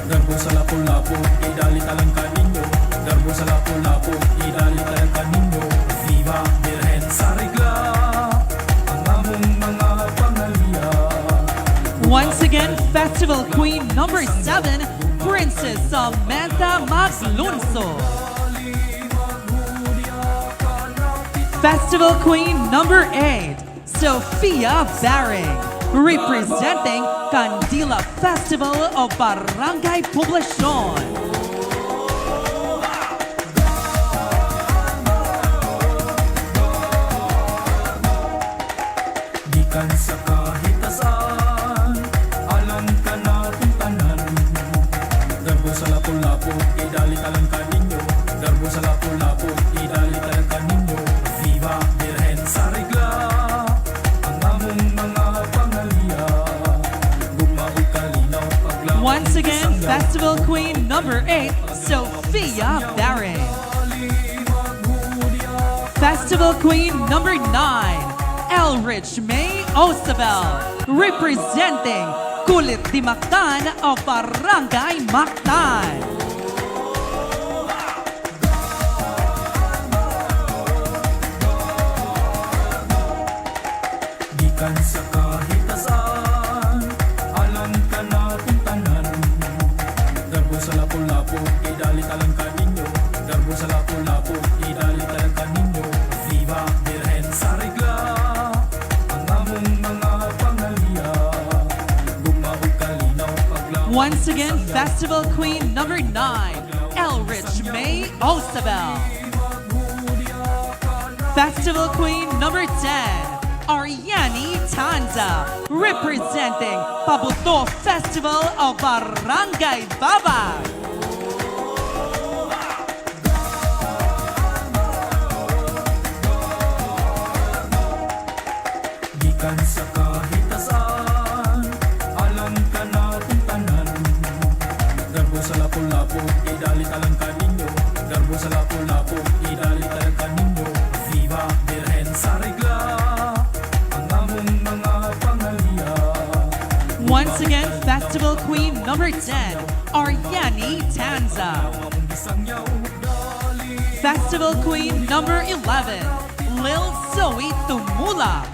Garbo sa lapo-lapo, idali talang kaninyo. Garbo sa lapo-lapo, idali talang kaninyo. Viva Birhen sa regla, ang among mga pangaliya. Once again, Festival Queen number 7, Princess Samantha Maglunsod. Festival Queen number 8, Sophia Baring, representing Candila Festival of Barangay Poblacion. Gikan sa kahitasaan, alang ka natong tanan. Garbo sa lapo-lapo, idali talang kaninyo. Garbo sa lapo-lapo, idali talang kaninyo. Viva Birhen sa regla, ang among mga pangaliya. Gugma ug kalinaw, paglaom. Once again, Festival Queen number 8, Sophia Baring. Festival Queen number 9, Elrich May Osabel, representing Kulit di Mactan of Barangay Mactan. Gikan sa kahitasaan, alang ka natong tanan. Garbo sa lapo-lapo, idali talang kaninyo. Garbo sa lapo-lapo, idali talang kaninyo. Viva Birhen sa regla, ang among mga pangaliya. Gugma ug kalinaw, paglaom. Once again, Festival Queen number 9, Elrich May Osabel. Festival Queen number 10, Ariani Tanza, representing Pabuto Festival of Barangay Babag. Gikan sa kahitasaan, alang ka natong tanan. Garbo sa lapo-lapo, idali talang kaninyo. Garbo sa lapo-lapo, idali talang kaninyo. Viva Birhen sa regla, ang among mga pangaliya. Once again, Festival Queen number 10, Ariani Tanza. Festival Queen number 11, Lil Zoe Tumula,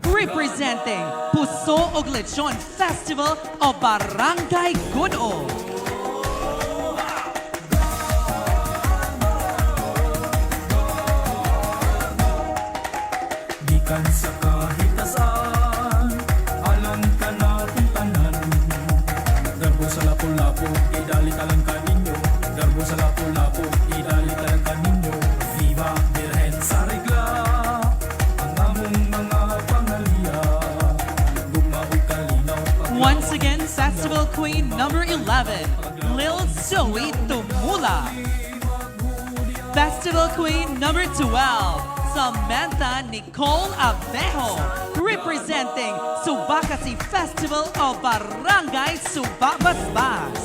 representing Puso og Lechon Festival of Barangay Gudo. Gikan sa kahitasaan, alang ka natong tanan. Garbo sa lapo-lapo, idali talang kaninyo. Garbo sa lapo-lapo, idali talang kaninyo. Viva Birhen sa regla, ang among mga pangaliya. Gugma ug kalinaw, paglaom. Once again, Festival Queen number 11, Lil Zoe Tumula. Festival Queen number 12, Samantha Nicole Abejo, representing Subakasi Festival of Barangay Subabasbas.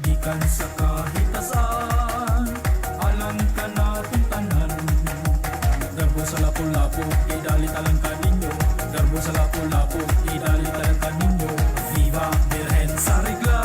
Gikan sa kahitasaan, alang ka natong tanan. Garbo sa lapo-lapo, idali talang kaninyo. Garbo sa lapo-lapo, idali talang kaninyo. Viva Birhen sa regla,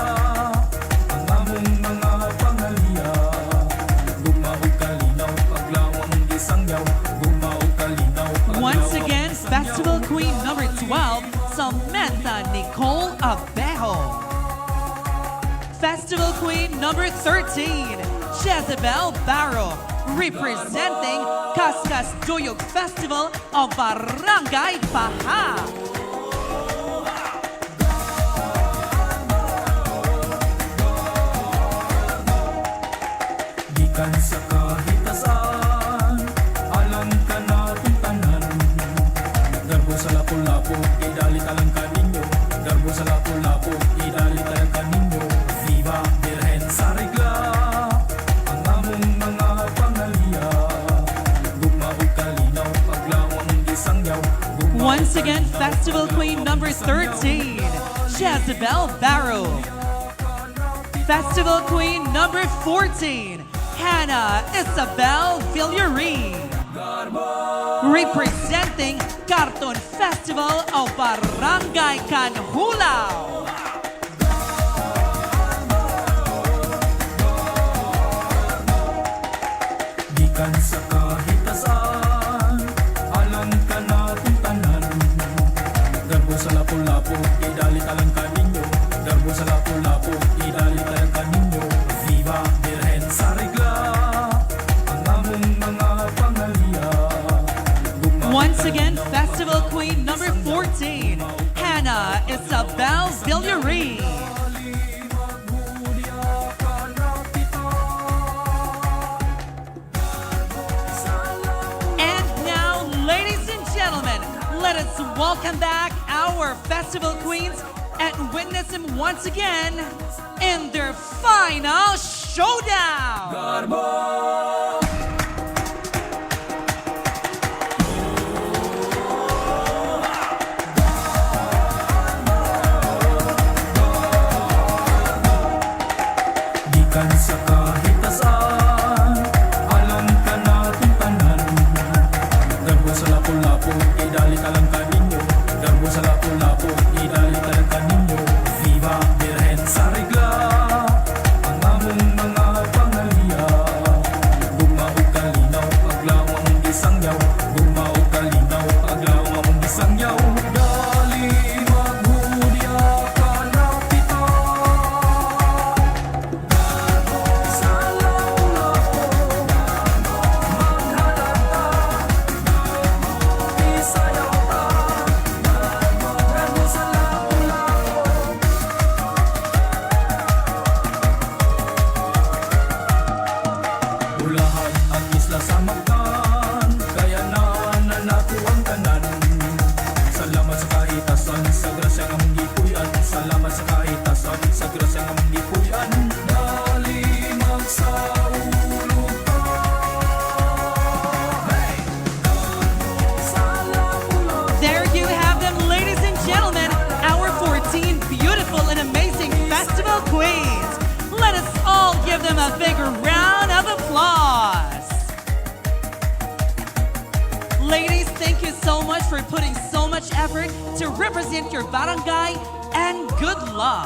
number 13, Jezebel Barro, representing Kaskas Duyog Festival of Barangay Baha. Gikan sa kahitasan, alang kanatong tanan. Garbo sa Lapu-Lapu, idali talang kaninyo. Garbo sa Lapu-Lapu, idali talang kaninyo. Viva Birhen sa regla, ang among mga pangaliya. Gugma ug kalinaw, paglaw among gisangyaw. Gugma ug Once again, kalinaw, Festival paglaw Queen among number gisangyaw. 13, Jezebel Barrow. Festival Queen number 14, Hannah Isabel Villarin. Representing Carton Festival of Barangay Canjulao. Gikan sa kahitasan, alang kanatong tanan. Garbo sa Lapu-Lapu, idali talang kaninyo. Garbo sa Lapu-Lapu, idali talang kaninyo. Viva Birhen sa regla, ang among mga pangaliya. Gugma ug Once again, kalinaw, Festival Queen number 14, Hannah Isabel Villarin. And now, ladies and gentlemen, let us welcome back our festival queens and witness them once again in their final showdown. Garbo! Gikan sa kahitasan, alang kanatong tanan. Garbo sa Lapu-Lapu, idali talang kaninyo. Garbo sa Lapu-Lapu, idali talang kaninyo. Viva Birhen sa regla, ang among mga pangaliya. Gugma ug kalinaw, paglaw among gisangyaw. Gugma ug kalinaw, paglaw among gisangyaw. Dali maghudya kanapita. Sa Lapu-Lapu, maghalata, isayaw ta, garbo sa Lapu-Lapu. Ulahan ang isla sa Mactan, kaya na nato ang tanan. Salamat sa kahitasan, sa grasya nga among gipuy-an. Salamat sa kahitasan, sa grasya nga among gipuy-an. Dali magsaulog ta. Hey! Sa Lapu-Lapu. There you have them, ladies and gentlemen, our 14 beautiful and amazing festival queens. Let us all give them a big round of applause. Ladies, thank you so much for putting so much effort to represent your barangay, and good luck.